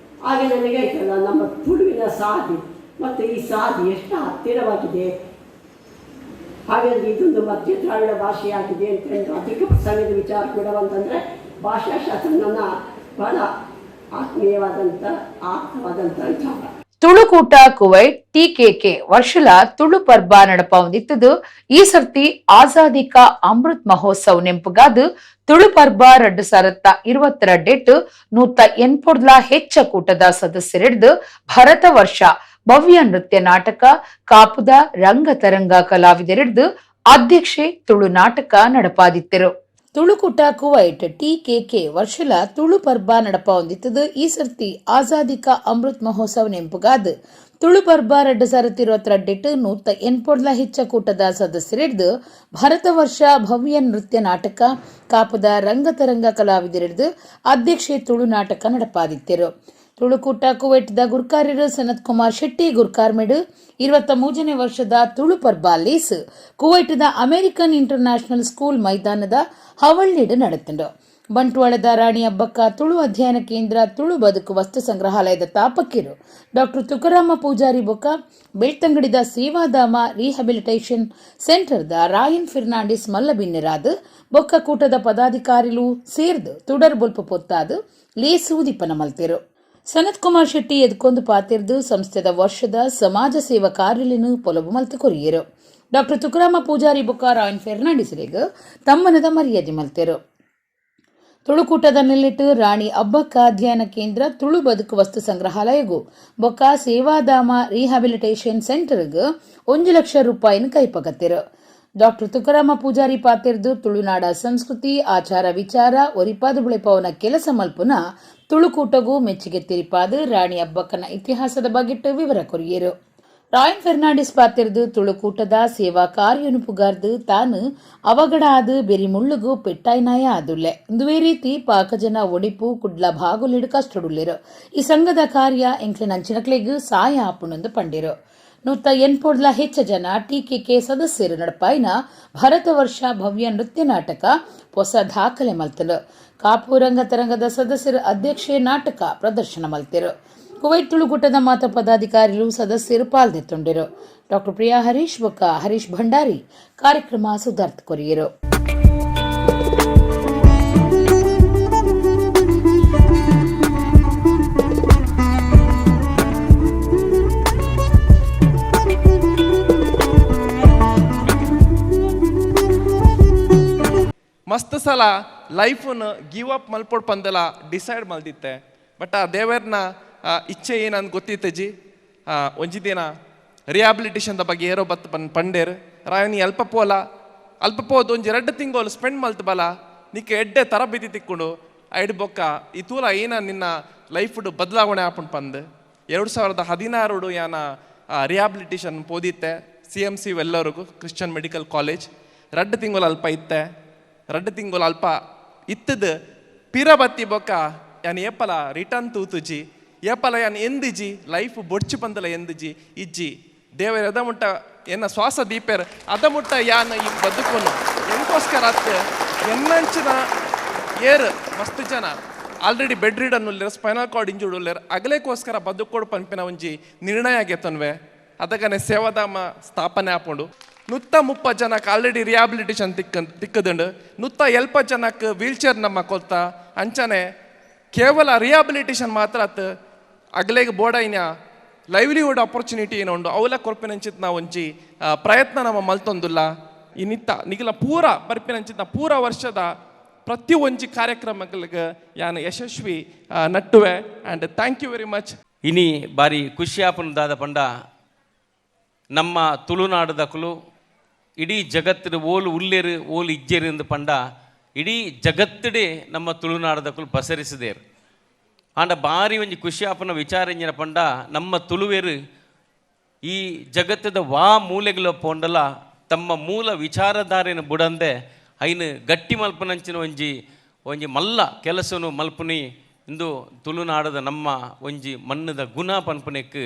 ಆಗ ನನಗೆ ಆಯ್ತಲ್ಲ, ನಮ್ಮ ತುಳುವಿನ ಸಾದಿ ಮತ್ತು ಈ ಸಾದಿ ಎಷ್ಟು ಹತ್ತಿರವಾಗಿದೆ, ಹಾಗಾಗಿ ಇದೊಂದು ಮಧ್ಯ ದ್ರಾವಿಡ ಭಾಷೆಯಾಗಿದೆ ಅಂತ ಹೇಳಿ ಅಧಿಕ ಪ್ರಸಂಗದ ವಿಚಾರ ಕೂಡ ಬಂತಂದರೆ ಭಾಷಾಶಾಸ್ತ್ರ ನನ್ನ ಬಹಳ ಆತ್ಮೀಯವಾದಂಥ ಆಪ್ತವಾದಂಥ ವಿಚಾರ. ತುಳುಕೂಟ ಕುವೈಟ್ ಟಿಕೆಕೆ ವರ್ಷಲ ತುಳು ಪರ್ಬ ನಡಪಾವೊಂದಿತ್ತದು. ಈ ಸರ್ತಿ ಆಜಾದಿ ಕಾ ಅಮೃತ್ ಮಹೋತ್ಸವ್ ನೆಂಪುಗಾದು ತುಳು ಪರ್ಬ 2022 180 ಹೆಚ್ಚ ಕೂಟದ ಸದಸ್ಯರಿಡ್ದು ಭರತ ವರ್ಷ ಭವ್ಯ ನೃತ್ಯ ನಾಟಕ ಕಾಪುದ ರಂಗತರಂಗ ಕಲಾವಿದರಿಡ್ದು ಅಧ್ಯಕ್ಷೆ ತುಳು ನಾಟಕ ನಡಪಾದಿತ್ತರು. ತುಳುಕೂಟ ಕುವೈಟ್ ಟಿಕೆಕೆ ವರ್ಷಲ ತುಳು ಪರ್ಬ ನಡಪಾವೊಂದಿತ್ತದು. ಈ ಸರ್ತಿ ಆಜಾದಿ ಕಾ ಅಮೃತ್ ಮಹೋತ್ಸವ್ ನೆಂಪುಗಾದ್ ತುಳು ಪರ್ಬ 2022 180 ಹೆಚ್ಚ ಕೂಟದ ಸದಸ್ಯರಿಡ್ದು ಭರತ ವರ್ಷ ಭವ್ಯ ನೃತ್ಯ ನಾಟಕ ಕಾಪುದ ರಂಗತರಂಗ ಕಲಾವಿದರಿಡ್ದು ಅಧ್ಯಕ್ಷೆ ತುಳು ನಾಟಕ ನಡಪಾದಿತ್ತರು. ತುಳುಕೂಟ ಕುವೈಟ್ದ ಗುರ್ಕಾರ್ಯರು ಸನತ್ ಕುಮಾರ್ ಶೆಟ್ಟಿ ಗುರ್ಕಾರ್ಮೆಡು 23ನೇ ವರ್ಷದ ತುಳು ಪರ್ಬ ಲೇಸ್ ಕುವೈಟ್ದ ಅಮೆರಿಕನ್ ಇಂಟರ್ನ್ಯಾಷನಲ್ ಸ್ಕೂಲ್ ಮೈದಾನದ ಹವಳ್ಳಿಡ್ ನಡೆತುಂಡು. ಬಂಟ್ವಾಳದ ರಾಣಿ ಅಬ್ಬಕ್ಕ ತುಳು ಅಧ್ಯಯನ ಕೇಂದ್ರ ತುಳು ಬದುಕು ವಸ್ತು ಸಂಗ್ರಹಾಲಯದ ತಾಪಕಿರು ಡಾಕ್ಟರ್ ತುಕಾರಾಮ ಪೂಜಾರಿ ಬೊಕ್ಕ ಬೆಳ್ತಂಗಡಿದ ಸೇವಾಧಾಮ ರಿಹ್ಯಾಬಿಲಿಟೇಷನ್ ಸೆಂಟರ್ದ ರಾಯನ್ ಫೆರ್ನಾಂಡಿಸ್ ಮಲ್ಲಬಿನ್ನೆರಾದ್ ಬೊಕ್ಕ ಕೂಟದ ಪದಾಧಿಕಾರಿಲು ಸೇರ್ದು ತುಡರ್ ಬೊಲ್ಪ ಪೊತ್ತಾದು ಲೇಸು ಉದಿಪನ ಮಲ್ತೆರು. ಸನತ್ ಕುಮಾರ್ ಶೆಟ್ಟಿ ಎದ್ಕೊಂದು ಪಾತಿರ್ದು ಸಂಸ್ಥೆದ ವರ್ಷದ ಸಮಾಜ ಸೇವಾ ಕಾರ್ಯಲಿನು ಪೊಲಬು ಮಲ್ತು ಕೊರಿಯರು. ಡಾಕ್ಟರ್ ತುಕಾರಾಮ ಪೂಜಾರಿ ಬೊಕ್ಕ ರಾಯನ್ ಫೆರ್ನಾಂಡಿಸ್ರೆಗ್ ತಮ್ಮನದ ಮರ್ಯಾದೆ ಮಲ್ತೆರು. ತುಳುಕೂಟದ ನೆಲ್ಲಿಟ್ಟು ರಾಣಿ ಅಬ್ಬಕ್ಕ ಅಧ್ಯಯನ ಕೇಂದ್ರ ತುಳು ಬದುಕು ವಸ್ತು ಸಂಗ್ರಹಾಲಯಗು ಬೊಕ್ಕ ಸೇವಾಧಾಮ ರಿಹ್ಯಾಬಿಲಿಟೇಷನ್ ಸೆಂಟರ್ಗ್ 1 ಲಕ್ಷ ರೂಪಾಯಿನ ಕೈಪಗತ್ತಿರು. ಡಾಕ್ಟರ್ ತುಕಾರಾಮ ಪೂಜಾರಿ ಪಾತಿರ್ದು ತುಳುನಾಡ ಸಂಸ್ಕೃತಿ ಆಚಾರ ವಿಚಾರ ಒರಿಪಾದು ಬುಳೆಪವನ ಕೆಲಸ ಮಲ್ಪುನ ತುಳುಕೂಟಗೂ ಮೆಚ್ಚುಗೆ ತಿರಿಪಾದು ರಾಣಿ ಅಬ್ಬಕ್ಕನ ಇತಿಹಾಸದ ಬಗೆಟ್ಟು ವಿವರ ಕೊರಿಯರು. ರಾಯನ್ ಫೆರ್ನಾಂಡಿಸ್ ಪಾತಿರ್ದು ತುಳುಕೂಟದ ಸೇವಾ ಕಾರ್ಯನು ಪುಗಾರ್ದು ತಾನು ಅವಗಡ ಆದು ಬೆರಿ ಮುಳ್ಳುಗು ಪೆಟ್ಟಾಯ್ನಾಯ ಆದುಲ್ಲೆ. ಇಂದುವೇ ರೀತಿ ಪಾಕಜನ ಒಡಿಪು ಕುಡ್ಲ ಭಾಗುಲಿಡು ಕಷ್ಟಡುಲ್ಲೆರು. ಈ ಸಂಘದ ಕಾರ್ಯ ಎಂಕ್ಲೆನ ಅಂಚಿನಕ್ಲೆಗ್ ಸಾಯ ಆಪುಣಂದು ಪಂಡಿರು. 180 ಹೆಚ್ಚ ಜನ ಟಿಕೆಕೆ ಸದಸ್ಯರು ನಡಪಾಯಿನ ಭರತ ವರ್ಷ ಭವ್ಯ ನೃತ್ಯ ನಾಟಕ ಹೊಸ ದಾಖಲೆ ಮಲ್ತಲು. ಕಾಪು ರಂಗ ತರಂಗದ ಸದಸ್ಯರು ಅಧ್ಯಕ್ಷೆ ನಾಟಕ ಪ್ರದರ್ಶನ ಮಲ್ತಿರು. ಕುವೈಟ್ ತುಳುಕೂಟದ ಮಾತ ಪದಾಧಿಕಾರಿಗಳು ಸದಸ್ಯರು ಪಾಲ್ದೆತ್ತೊಂಡಿರು. ಡಾಕ್ಟರ್ ಪ್ರಿಯಾ ಹರೀಶ್ ಬೊಕ್ಕ ಹರೀಶ್ ಭಂಡಾರಿ ಕಾರ್ಯಕ್ರಮ ಸುಧಾರ್ಥ ಕೊರಿಯರು. ಮಸ್ತ್ ಸಲ ಲೈಫನ್ನು ಗಿವ್ ಅಪ್ ಮಲ್ಪೊಡ್ ಪಂದಲ ಡಿಸೈಡ್ ಮಲ್ದಿತ್ತೆ. ಬಟ್ ಆ ದೇವರ್ನ ಇಚ್ಛೆ ಏನಂದ್ ಗೊತ್ತಿತ್ತಜಿ. ಒಂಜಿ ದಿನ ರಿಹಾಬಿಲಿಟೇಷನ್ದ ಬಗ್ಗೆ ಏರೋ ಬತ್ ಪನ್ ಪಂಡೇರ್ ರಾಯನಿ ಅಲ್ಪ ಪೋಲ ಅಲ್ಪ ಪೋದು ಒಂಜಿ 2 ತಿಂಗಳು ಸ್ಪೆಂಡ್ ಮಲ್ತ್ ಬಲ ನಿಕ್ಕೆ ಎಡ್ಡೆ ತರಬೇತಿ ತಿಕ್ಕೊಂಡು ಐಡ್ ಬೊಕ್ಕ ಈ ತೂಲ ಏನ ನಿನ್ನ ಲೈಫ್ಡ್ ಬದಲಾವಣೆ ಆಪುಂಡು ಪಂದ್. 2016 ಯಾನ ರಿಹಾಬಿಲಿಟೇಷನ್ ಪೋದಿತ್ತೆ ಸಿ ಎಮ್ ಸಿ ವೆಲ್ಲರಿಗೂ ಕ್ರಿಶ್ಚಿಯನ್ ಮೆಡಿಕಲ್ ಕಾಲೇಜ್. 2 ತಿಂಗಳು ಅಲ್ಪ ಇತ್ತೆ. 2 ತಿಂಗಳು ಅಲ್ಪ ಇತ್ತದ ಪಿರ ಬತ್ತಿ ಬೊಕ್ಕ ಯಾನ್ ಏಪಲ ರಿಟರ್ನ್ ತೂತುಜಿ, ಏಪಲ ಯಾನ್ ಎಂದಿಜಿ ಲೈಫ್ ಬೊಡ್ಚು ಬಂದಲ ಎಂದಿಜಿ ಇಜ್ಜಿ. ದೇವರ ಅದ ಮುಟ್ಟ ಎನ್ನ ಶ್ವಾಸ ದೀಪೇರ್ ಅದ ಮುಟ್ಟ ಯಾನ್ ಈ ಬದುಕುನು ಎಂಕೋಸ್ಕರ ಅತ್ ಎನ್ನಂಚಿನ ಏರ್ ಮಸ್ತ್ ಜನ ಆಲ್ರೆಡಿ ಬೆಡ್ ರಿಡನ್ ಉಲ್ಲೇರ್, ಸ್ಪೈನಲ್ ಕಾರ್ಡ್ ಇಂಜುರ್ಡ್ ಉಲ್ಲೇರ್, ಅಗಲೇಕೋಸ್ಕರ ಬದುಕೋಡು ಪನ್ಪಿನ ಒಂಜಿ ನಿರ್ಣಯ ಗೆತ್ತನ್ವೆ. ಅದಕ್ಕನೆ ಸೇವಾಧಾಮ ಸ್ಥಾಪನೆ ಆಪುಂಡು. 130 ಜನಕ್ಕೆ ಆಲ್ರೆಡಿ ರಿಹಾಬಿಲಿಟೇಷನ್ ತಿಕ್ಕದುಂಡು. 170 ಜನಕ್ಕೆ ವೀಲ್ ಚೇರ್ ನಮ್ಮ ಕೊಲ್ತ. ಅಂಚನೆ ಕೇವಲ ರಿಹಾಬಿಲಿಟೇಷನ್ ಮಾತ್ರ ಅತ್ ಅಗಲೇಗ್ ಬೋಡೈನ ಲೈವ್ಲಿಹುಡ್ ಆಪರ್ಚುನಿಟಿ ಏನೋ ಉಂಡು ಅವಲ ಕೊರ್ಪಿನಂಚಿತ್ ನಾವು ಒಂಜಿ ಪ್ರಯತ್ನ ನಮ್ಮ ಮಲ್ತೊಂದುಲ್ಲ. ಈ ನಿತ್ತ ನಿಗಲ ಪೂರ ಬರ್ಪಿನಂಚಿತ್ನ ಪೂರ ವರ್ಷದ ಪ್ರತಿ ಒಂಜಿ ಕಾರ್ಯಕ್ರಮಗಳಿಗೆ ಯಾನ್ ಯಶಸ್ವಿ ನಟ್ಟುವೆ. And thank you very much. ಇನಿ ಬಾರಿ ಖುಷಿ ಆಪುನ ದಾದ ಪಂಡ ನಮ್ಮ ತುಳುನಾಡದಕುಲು ಇಡೀ ಜಗತ್ತಿನ ಓಲು ಉಲ್ಲೇರು ಓಲು ಇಜ್ಜೇರು ಎಂದು ಪಂಡ ಇಡೀ ಜಗತ್ತಿಡೇ ನಮ್ಮ ತುಳುನಾಡದಕುಲು ಪಸರಿಸಿದೇರು. ಆಂಡ ಬಾರಿ ಒಂಜಿ ಖುಷಿ ಆಪನ ವಿಚಾರ ಎಂಜಿನ ಪಂಡ ನಮ್ಮ ತುಳುವೇರು ಈ ಜಗತ್ತದ ವಾ ಮೂಲೆಗಳ ಪೋಂಡಲ ತಮ್ಮ ಮೂಲ ವಿಚಾರಧಾರೆಯನ್ನು ಬುಡಂದೆ ಐನು ಗಟ್ಟಿ ಮಲ್ಪನಂಚಿನ ಒಂಜಿ ಒಂಜಿ ಮಲ್ಲ ಕೆಲಸನು ಮಲ್ಪುನಿ ಇಂದು ತುಳುನಾಡದ ನಮ್ಮ ಒಂಜಿ ಮಣ್ಣದ ಗುಣ ಪನ್ಪನೆಕ್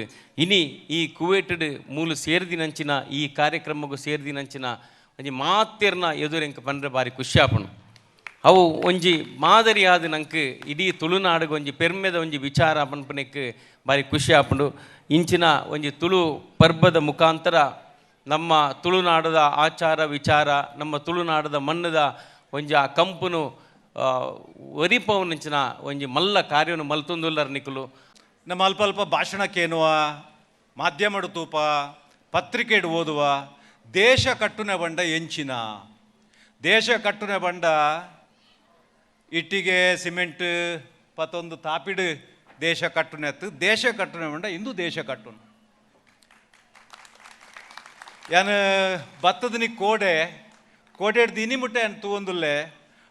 ಇನಿ ಈ ಕುವೇಟೆಡ್ ಮೂಲು ಸೇರ್ದಿನಂಚಿನ ಈ ಕಾರ್ಯಕ್ರಮಕ್ಕೂ ಸೇರ್ದಿನಂಚಿನ ಒಂಜಿ ಮಾತೆರ್ನ ಎದುರೆಂಕ್ ಪಂಡ್ರೆ ಬಾರಿ ಖುಷಿ ಆಪುಂಡು. ಅವು ಒಂಜಿ ಮಾದರಿಯಾದ ನಂಗೆ ಇಡೀ ತುಳುನಾಡಿಗೆ ಒಂಜಿ ಪೆರ್ಮೆದ ಒಂಜಿ ವಿಚಾರ ಪನ್ಪನೆಕ್ ಬಾರಿ ಖುಷಿ ಆಪುಂಡು. ಇಂಚಿನ ಒಂಜಿ ತುಳು ಪರ್ಬದ ಮುಖಾಂತರ ನಮ್ಮ ತುಳುನಾಡದ ಆಚಾರ ವಿಚಾರ, ನಮ್ಮ ತುಳುನಾಡದ ಮಣ್ಣದ ಒಂಜಿ ಆ ಕಂಪುನು ಒರಿಪವನಂಚಿನ ಒಂಜಿ ಮಲ್ಲ ಕಾರ್ಯವನ್ನು ಮಲ್ತೊಂದುಲ್ಲರ್ ನಿಕುಲು. ನಮ್ಮ ಅಲ್ಪ ಅಲ್ಪ ಭಾಷಣಕ್ಕೇನುವ, ಮಾಧ್ಯಮಡು ತೂಪ, ಪತ್ರಿಕೆಡು ಓದುವ, ದೇಶ ಕಟ್ಟುನ ಬಂಡ ಎಂಚಿನ ದೇಶ ಕಟ್ಟುನ ಬಂಡ ಇಟ್ಟಿಗೆ ಸಿಮೆಂಟ್ ಪತ್ತೊಂದು ತಾಪಿಡು ದೇಶ ಕಟ್ಟುನೆತ್ತು ದೇಶ ಕಟ್ಟುನ ಬಂಡ ಇಂದು ದೇಶ ಕಟ್ಟುನು. ಯಾನ್ ಬತ್ತದನಿ ಕೋಡೆ ಕೋಡೆ ದಿನಿ ಮುಟ್ಟೆ ತೂವೊಂದುಲ್ಲೆ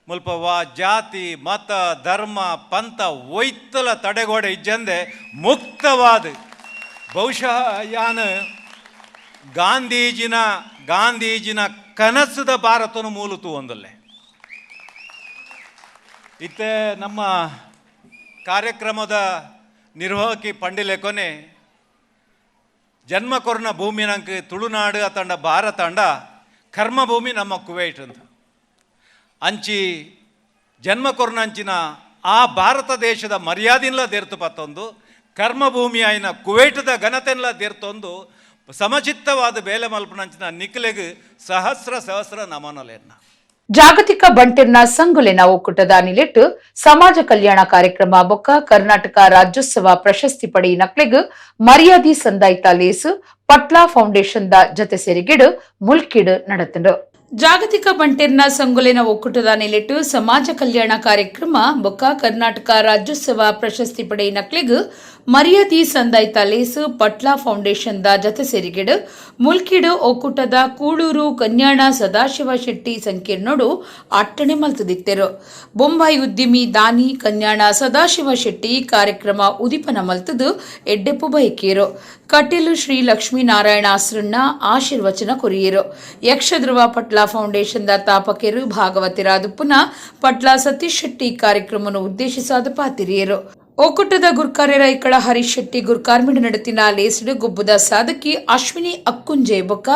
ಮುಲ್ಪ ವಾ ಜಾತಿ ಮತ ಧರ್ಮ ಪಂಥ ಒಯ್ತಲ ತಡೆಗೋಡೆ ಇಜ್ಜಂದೆ ಮುಕ್ತವಾದ ಬಹುಶಃ ಯಾನ್ ಗಾಂಧೀಜಿನ ಕನಸದ ಭಾರತನು ಮೂಲ ತೂವೊಂದುಲ್ಲೆ. ಇತ್ತೆ ನಮ್ಮ ಕಾರ್ಯಕ್ರಮದ ನಿರ್ವಾಹಕಿ ಪಂಡಿಲೆಕೊನೆ ಜನ್ಮ ಕೊರ್ನ ಭೂಮಿ ನಂಗೆ ತುಳುನಾಡು ಅತಂಡ ಭಾರತಾಂಡ ಕರ್ಮಭೂಮಿ ನಮ್ಮ ಕುವೈಟ್ ಅಂತ ಅಂಚಿ ಜನ್ಮ ಕೊರ್ನ ಅಂಚಿನ ಆ ಭಾರತ ದೇಶದ ಮರ್ಯಾದಿನ್ಲ ದೇರ್ತು ಪತ್ತೊಂದು ಕರ್ಮಭೂಮಿ ಆಯ್ನ ಕುವೈಟದ ಘನತೆನ್ಲ ದೇರ್ತೊಂದು ಸಮಚಿತ್ತವಾದ ಬೇಲೆ ಮಲ್ಪನಂಚಿನ ನಿಕ್ಲೆಗ್ ಸಹಸ್ರ ಸಹಸ್ರ ನಮನಲೆನ್ನ. ಜಾಗತಿಕ ಬಂಟಿರ್ನ ಸಂಗುಲೆನ ಒಕ್ಕೂಟದ ನಿಲೆಟ್ಟು ಸಮಾಜ ಕಲ್ಯಾಣ ಕಾರ್ಯಕ್ರಮ ಬೊಕ್ಕ ಕರ್ನಾಟಕ ರಾಜ್ಯೋತ್ಸವ ಪ್ರಶಸ್ತಿ ಪಡೆಯಿ ನಕ್ಲೆಗ್ ಮರ್ಯಾದಿ ಸಂದಾಯ್ತ ಲೇಸು ಪಟ್ಲಾ ಫೌಂಡೇಶನ್ the ಜತೆ ಸೇರಿಗಿಡು ಮುಲ್ಕಿಡು ನಡತಂಡು. ಜಾಗತಿಕ ಬಂಟೆರ್ನ ಸಂಗುಲೆನ ಒಕ್ಕೂಟದ ನೆಲೆಟ್ಟು ಸಮಾಜ ಕಲ್ಯಾಣ ಕಾರ್ಯಕ್ರಮ ಬೊಕ್ಕ ಕರ್ನಾಟಕ ರಾಜ್ಯೋತ್ಸವ ಪ್ರಶಸ್ತಿ ಪಡೆಯಿ ನಕ್ಲೆಗ್ ಮರ್ಯಾದಿ ಸಂದಾಯ್ತ ಲೇಸು ಪಟ್ಲಾ ಫೌಂಡೇಶನ್ the ಜತೆ ಸೇರಿಗಿಡು ಮುಲ್ಕಿಡು ಒಕ್ಕೂಟದ ಕೂಳೂರು ಕನ್ಯಾಣ ಸದಾಶಿವ ಶೆಟ್ಟಿ ಸಂಕೀರ್ಣೋಡು ಅಟ್ಟಣೆ ಮಲ್ತದಿತ್ತೆರು. ಬೊಂಬಾಯಿ ಉದ್ಯಮಿ ದಾನಿ ಕನ್ಯಾಣ ಸದಾಶಿವ ಶೆಟ್ಟಿ ಕಾರ್ಯಕ್ರಮ ಉದಿಪನ ಮಲ್ತದು ಎಡ್ಡೆಪ್ಪು ಬೈಕೇರು. ಕಟೀಲು ಶ್ರೀ ಲಕ್ಷ್ಮೀನಾರಾಯಣ ಆಸರಣ್ಣ ಆಶೀರ್ವಚನ ಕೊರಿಯರು. ಯಕ್ಷಧ್ರುವ ಪಟ್ಲಾ ಫೌಂಡೇಶನ್ the ತಾಪಕೆರು ಭಾಗವತಿರಾದುಪ್ಪುನ ಪಟ್ಲಾ ಸತೀಶ್ ಶೆಟ್ಟಿ ಕಾರ್ಯಕ್ರಮವನ್ನು ಉದ್ದೇಶಿಸಾದ ಪಾತಿರಿಯರು. ಒಕ್ಕೂಟದ ಗುರ್ಕಾರ್ಯರ ಐಕಳ ಹರೀಶ್ ಶೆಟ್ಟಿ ಗುರ್ಕಾರ್ಮಿಡ್ ನಡತಿನ ಲೇಸಿಡು ಗುಬ್ಬುದ ಸಾಧಕಿ ಅಶ್ವಿನಿ ಅಕ್ಕುಂಜೆ ಬೊಕ್ಕ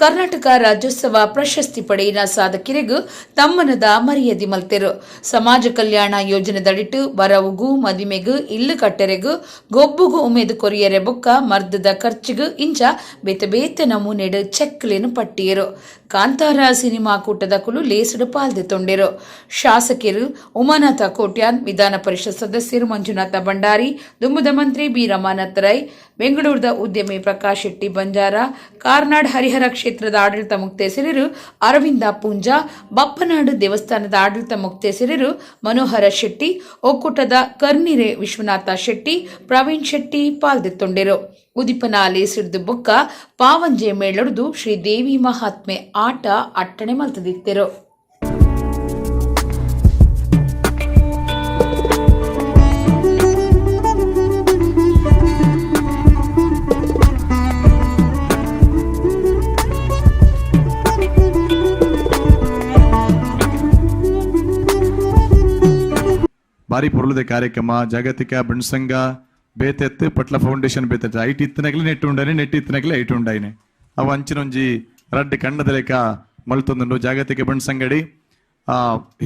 ಕರ್ನಾಟಕ ರಾಜ್ಯೋತ್ಸವ ಪ್ರಶಸ್ತಿ ಪಡೆಯಿನ ಸಾಧಕಿರಿಗೂ ತಮ್ಮನದ ಮರ್ಯಾದೆ ಮಲ್ತೆರು. ಸಮಾಜ ಕಲ್ಯಾಣ ಯೋಜನೆದಡಿಟ್ಟು ಬರವುಗು ಮದಿಮೆಗು ಇಲ್ಲು ಕಟ್ಟೆರೆಗು ಗೊಬ್ಬುಗು ಉಮೇದು ಕೊರಿಯರೆ ಬೊಕ್ಕ ಮರ್ದದ ಖರ್ಚಿಗು ಇಂಚ ಬೇತೆ ಬೇತೆ ನಮೂನೆಡು ಚೆಕ್ಲೇನು ಪಟ್ಟಿಯರು. ಕಾಂತಾರ ಸಿನಿಮಾ ಕೂಟದ ಕುಲು ಲೇಸಿಡು ಪಾಲ್ದೆ ತೊಂಡೆರು. ಶಾಸಕರು ಉಮಾನಾಥ ಕೋಟ್ಯಾನ್, ವಿಧಾನ ಪರಿಷತ್ ಸದಸ್ಯರು ಮಂಜುನಾಥ ಭಂಡಾರಿ, ದುಮ್ಮದ ಮಂತ್ರಿ ಬಿ ರಮಾನಾಥ್ ರೈ, ಬೆಂಗಳೂರದ ಉದ್ಯಮಿ ಪ್ರಕಾಶ್ ಶೆಟ್ಟಿ ಬಂಜಾರ, ಕಾರ್ನಾಡ್ ಹರಿಹರ ಕ್ಷೇತ್ರದ ಆಡಳಿತ ಮುಕ್ತೇಸರರು ಅರವಿಂದ ಪೂಂಜಾ, ಬಪ್ಪನಾಡು ದೇವಸ್ಥಾನದ ಆಡಳಿತ ಮುಕ್ತೇಸರರು ಮನೋಹರ ಶೆಟ್ಟಿ, ಒಕ್ಕೂಟದ ಕರ್ನಿರೆ ವಿಶ್ವನಾಥ ಶೆಟ್ಟಿ, ಪ್ರವೀಣ್ ಶೆಟ್ಟಿ ಪಾಲ್ದೆತ್ತೊಂಡೆರು. ಉದಿಪನ ಲೇಸಿಡ್ದು ಬೊಕ್ಕ ಪಾವಂಜೆ ಮೇಳೊಡ್ದು ಶ್ರೀದೇವಿ ಮಹಾತ್ಮೆ ಆಟ ಅಟ್ಟಣೆ ಮಲ್ತದಿತ್ತೆರು. ಬಾರಿ ಪೊರುಲದ ಕಾರ್ಯಕ್ರಮ ಜಾಗತಿಕ ಬಂಟ್ಸಂಘ ಬೇತೆತ್ತು ಪಟ್ಲ ಫೌಂಡೇಶನ್ ಬೇತೆತ್ತು ಐಟ್ ಇತ್ತನಗಲಿ ನೆಟ್ಟು ಉಂಡಾನೆ ನೆಟ್ಟು ಇತ್ತನಗಲಿ ಐಟ್ ಉಂಡಾಯಿನೆ ಅವು ಅಂಚಿನೊಂಜಿ ರಡ್ಡ್ ಕಣ್ಣದ ಲೆಕ್ಕ ಮಲ್ತೊಂದುಂಡು. ಜಾಗತಿಕ ಬಂಟ್ಸಂಗಡಿ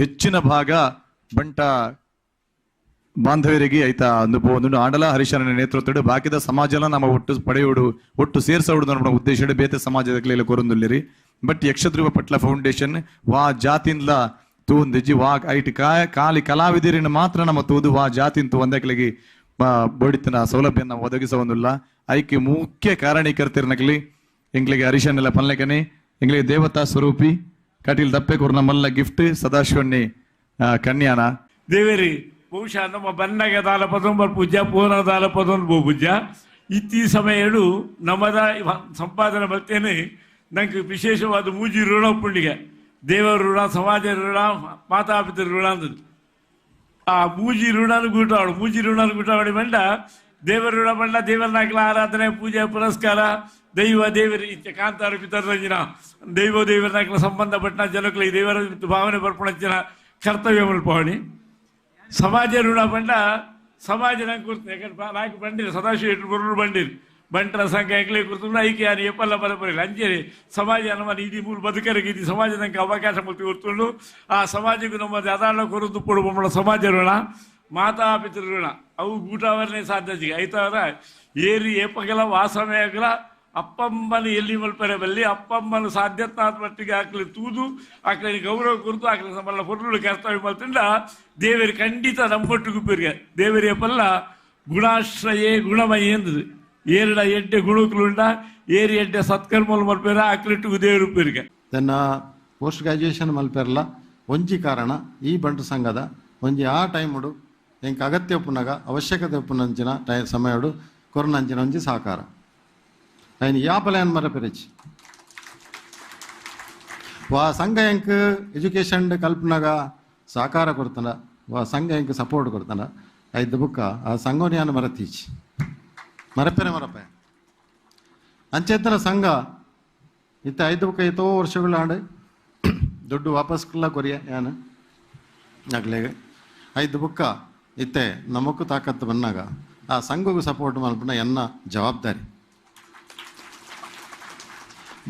ಹೆಚ್ಚಿನ ಭಾಗ ಬಂಟ ಬಾಂಧವ್ಯರಿಗೆ ಐತ ಅಂದು ಪೋವೊಂದುಂಡು. ಆಂಡಲ ಹರಿಶರನ ನೇತೃತ್ವಡ್ ಬಾಕಿದ ಸಮಾಜಲ ನಮ್ಮ ಒಟ್ಟು ಪಡೆಯೋಡು ಒಟ್ಟು ಸೇರ್ಸೋಡು ನಮ್ಮ ಉದ್ದೇಶ ಬೇತೆ ಸಮಾಜದ ಕೊರೊಂದುಲ್ಲೆರ್. ಬಟ್ ಯಕ್ಷಧ್ರುವ ಪಟ್ಲ ಫೌಂಡೇಶನ್ ವಾ ಜಾತಿಂದ್ಲ ತೂಂದಿಜ್ಜಿ ವಾ ಐಟ್ ಕಾಲಿ ಕಲಾವಿದರಿನ ಮಾತ್ರ ನಮ್ಮ ತೂದು ವಾ ಜಾತಿಂತು ಒಂದಕ್ಲೆಗೆ ಬೋಡಿತನ ಸೌಲಭ್ಯ ನಾವು ಒದಗಿಸವೊಂದುಲ್ಲ. ಐಕೆ ಮುಖ್ಯ ಕಾರಣೀಕರ್ತರ್ನಕ್ಲಿ ಎಂಕ್ಲೆಗೆ ಹರಿಶನ್ನೆಲ್ಲ ಪನ್ಲೆಕನೆ ಎಂಕ್ಲೆಗೆ ದೇವತಾ ಸ್ವರೂಪಿ ಕಟೀಲ್ ದಪ್ಪೆ ಕೊರ್ನ ಮಲ್ಲ ಗಿಫ್ಟ್ ಸದಾಶಿವಣ್ಣಿ ಕನ್ಯಾನ ದೇವೇರಿ ಬಹುಶಃ ನಮ್ಮ ಬನ್ನಗ ದಾಲ ಪದೊಂಬರ್ ಪೂಜಾ ಪೂನ ದಾಲ ಪದೊಂದು ಪೂಜಾ ಇತ್ತಿ ಸಮಯಡು ನಮ್ಮದ ಸಂಪಾದನೆ ಬರ್ತೇನೆ. ನಂಗೆ ವಿಶೇಷವಾದ ಮೂಜಿ ಋಣ ಪುಂಡಿಗೆ, ದೇವರ ಋಣ, ಸಮಾಜ ಋಣ, ಮಾತಾಪಿತರ ಋಣ ಅಂದದ್ದು. ಆ ಮೂಜಿ ಋಣನು ಗೂಟವಾಡು, ಮೂಜಿ ಋಣನು ಗೂಟವಾಡಿ ಬಂಡ ದೇವರ ಋಣ ಬಂಡ ದೇವರನಾಗಲ ಆರಾಧನೆ, ಪೂಜೆ, ಪುರಸ್ಕಾರ, ದೈವ ದೇವರ ಇಚ್ಛೆ ಕಾಂತಾರ ಪಿತರಂಜಿನ ದೈವ ದೇವರನಾಗಲ ಸಂಬಂಧಪಟ್ಟ ಜನಗಳಿಗೆ ದೇವರ ಭಾವನೆ ಬರ್ಪಣಂಚಿನ ಕರ್ತವ್ಯ ಮಲ್ಪವಣಿ. ಸಮಾಜ ಋಣ ಬಂಡ ಸಮಾಜ ನಂಗೆ ಗುರ್ತು, ಯಾಕಂದ್ರೆ ನಾಲ್ಕು ಬಂಡಿರು ಸದಾಶಿವ ಬರುಳು ಬಂಡಿರು ಬಂಟರ ಸಂಘ ಎಂಕ್ಲೆ ಗುರ್ತು ಐಕೆ ಯಾರು ಎಪ್ಪಲ್ಲ ಬರಬರಿಲ್ಲ. ಅಂಜೇರಿ ಸಮಾಜ ನಮ್ಮ ಇಡೀ ಮೂರು ಬದುಕರಿಗೆ ಇಡೀ ಸಮಾಜ ನಂಗೆ ಅವಕಾಶ ಮೂರ್ತಿ ಗೊತ್ತುಂಡು. ಆ ಸಮಾಜಕ್ಕೂ ನಮ್ಮ ಅದಾಳ ಕೊರದು ಪೊಡು ಬೊಮ್ಮಳ ಸಮಾಜ ಋಣ, ಮಾತಾ ಪಿತೃ ಋಣ ಅವು ಗೂಟವರನೇ ಸಾಧ್ಯ ಐತಾರ ಏರಿ ಏಪಗಲ ವಾಸನೆ ಆಗಲ ಅಪ್ಪಮ್ಮನ ಎಲ್ಲಿ ಮಲ್ಪರೆ ಬಲ್ಲಿ ಅಪ್ಪಮ್ಮನ ಸಾಧ್ಯತಾದ ಮಟ್ಟಿಗೆ ಆಕಲಿ ತೂದು ಆಕಲಿ ಗೌರವ ಕುರಿತು ಆಕಲಿ ನಮ್ಮಲ್ಲ ಪೊರುಳು ಕರ್ತವ್ಯ ಮಲ್ತಿಂದ ದೇವರು ಖಂಡಿತ ನಮ್ಮೊಟ್ಟಿಗೂ ಪೆರ್ಗೆ ದೇವರೇ ಪಲ್ಲ ಗುಣಾಶ್ರಯೇ ಗುಣಮಯ ಎಂದದು. ಏರಿಡ ಎಡ್ಡೆ ಗುಣಕುಲುಂಡ ಏರಿ ಎಡ್ಡೆ ಸತ್ಕರ್ಮಲು ಮಲ್ಪೇರ ಆಕಲಿಟ್ಟು ದೇವರು ಪೆರ್ಗೆ. ತನ್ನ ಪೋಸ್ಟ್ ಗ್ರಾಜುಯೇಷನ್ ಮಲ್ಪೆರಲ ಒಂಜಿ ಕಾರಣ ಈ ಬಂಟು ಸಂಘದ ಒಂಜಿ ಆ ಟೈಮುಡು ಎಂಕ್ ಅಗತ್ಯ ಉಪ್ಪುನಗ ಅವಶ್ಯಕತೆ ಉಪ್ಪುನಂಚಿನ ಟೈ ಸಮಯಡು ಕೊರನಂಚಿನ ಒಂಜಿ ಸಹಕಾರ ಅಯ್ನ ಯಾಪಲ ಮರ ಪೆರೆಚಿ ವಾ ಸಂಘ ಎಂಕ್ ಎಜುಕೇಷನ್ ಕಲ್ಪನಾಗ ಸಹಕಾರ ಕೊಡ್ತಾನ, ವಾ ಸಂಘ ಎಂಕ್ ಸಪೋರ್ಟ್ ಕೊಡ್ತಾನ. ಐದು ಬುಕ್ಕ ಆ ಸಂಘೋನಿಯಾನ ಮರತೀಚಿ ಮರಪೆರೆ ಮರಪೆ ಅಂಚೆತ್ತನ ಸಂಘ ಇತ್ತ ಐದು ಬುಕ್ಕ ಎತ್ತೋ ವರ್ಷಗಳಾಂಡು ದುಡ್ಡು ವಾಪಸ್ ಕೊರಿಯ ಯಾನು ಆಗ್ಲೇಗ ಐದು ಬುಕ್ಕ ಇತ್ತೆ ನಮಕ್ಕೂ ತಾಕತ್ತು ಬಂದಾಗ ಆ ಸಂಘಗೂ ಸಪೋರ್ಟ್ ಮಲ್ಪನ ಎನ್ನ ಜವಾಬ್ದಾರಿ.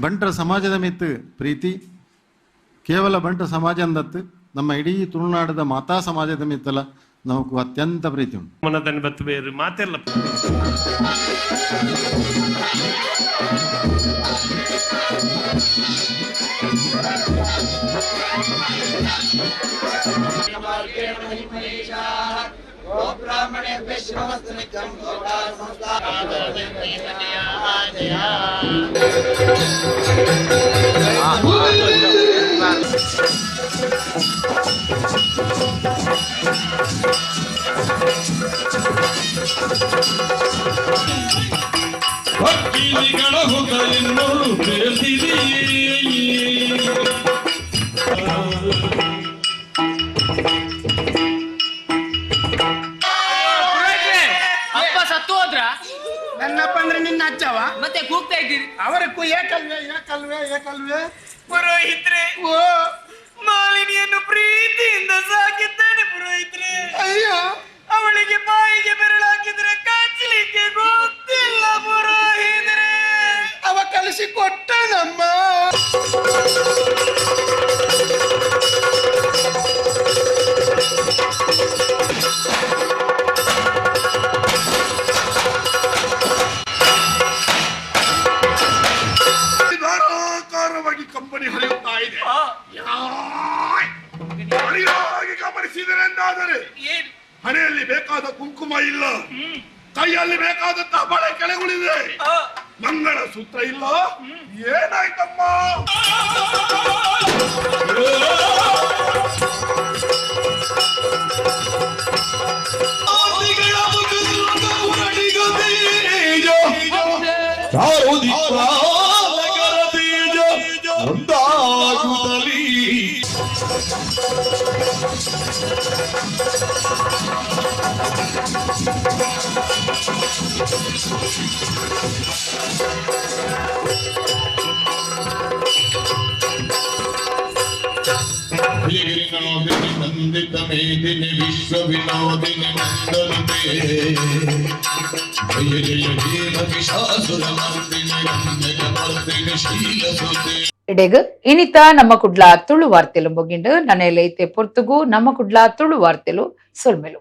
ಬಂಟರ ಸಮಾಜದ ಮಿತ್ತು ಪ್ರೀತಿ ಕೇವಲ ಬಂಟರ ಸಮಾಜ ಅಂದತ್ತು ನಮ್ಮ ಇಡೀ ತುಳುನಾಡದ ಮಾತಾ ಸಮಾಜದ ಮಿತ್ತಲ್ಲ ನಮಗೂ ಅತ್ಯಂತ ಪ್ರೀತಿ ಉಂಟು. ಮನದನ್ನು ಬತ್ತು ಬೇರೆ ಮಾತೆಲ್ಲ ಭಕ್ತಿಗಳ ಹುದೆನ್ನೋಳು ಬೇಸಿರಿ. ಅಪ್ಪ ಸತ್ತು ಹೋದ್ರ? ನನ್ನಪ್ಪ ಅಂದ್ರೆ ನಿನ್ನ ಅಜ್ಜವ? ಮತ್ತೆ ಕೂಗ್ತಾ ಇದ್ದೀರಿ. ಅವರಕ್ಕೂ ಏಕಲ್ವೇ ಏಕಲ್ವೇ ಏಕಲ್ವೇ. ಪುರೋಹಿತ್ರೆ, ಓ ಮಾಲಿನಿಯನ್ನು ಪ್ರೀತಿಯಿಂದ ಸಾಕಿದ್ದಾನೆ ಪುರೋಹಿತ್ರೆ. ಅಯ್ಯೋ, ಅವಳಿಗೆ ಬಾಯಿಗೆ ಬೆರಳಾಕಿದ್ರೆ ಕಾಚಲಿಕ್ಕೆ ಗೊತ್ತಿಲ್ಲ ಪುರೋಹಿತ್ರೆ. ಅವ ಕಲಿಸಿ ಕೊಟ್ಟನಮ್ಮ. ಧಾರಾಕಾರವಾಗಿ ಕಂಪನಿ ಹರಿಯುತ್ತಾ ಇದೆ. ಸರಿಯಾಗಿ ಗಮನಿಸಿದರೆ ಎಂದಾದರೆ ಹಣೆಯಲ್ಲಿ ಬೇಕಾದ ಕುಂಕುಮ ಇಲ್ಲ, ಕೈಯಲ್ಲಿ ಬೇಕಾದಂತಹ ಬಳೆ ಕೆಳಗುಳಿದೆ, ಮಂಗಳ ಸೂತ್ರ ಇಲ್ಲ. ಏನಾಯ್ತಮ್ಮ? ಒಂದಾಗುತ್ತಲೀ ಗಿರಿನೋದಿನಿ ನಂದಿತ ಮೇದಿನಿ ವಿಶ್ವ ವಿನೋದಿನಿ ನಂದನುತೆ ಜಯ ಜಯ ಹೇಮ ವಿಷಾಸುರ ಮರ್ದಿನಿ ರಂಜಕ ಶೀಲಸುತೆ. ಇಡೆಗ್ ಇನಿತ ನಮ್ಮ ಕುಡ್ಲ ತುಳು ವಾರ್ತೆಲು ಮುಗಿಂಡು ನನೆಲೈತೆ ಪೊರ್ತುಗು ನಮ್ಮ ಕುಡ್ಲ ತುಳು ವಾರ್ತೆಲು ಸೊಲ್ಮೆಲು.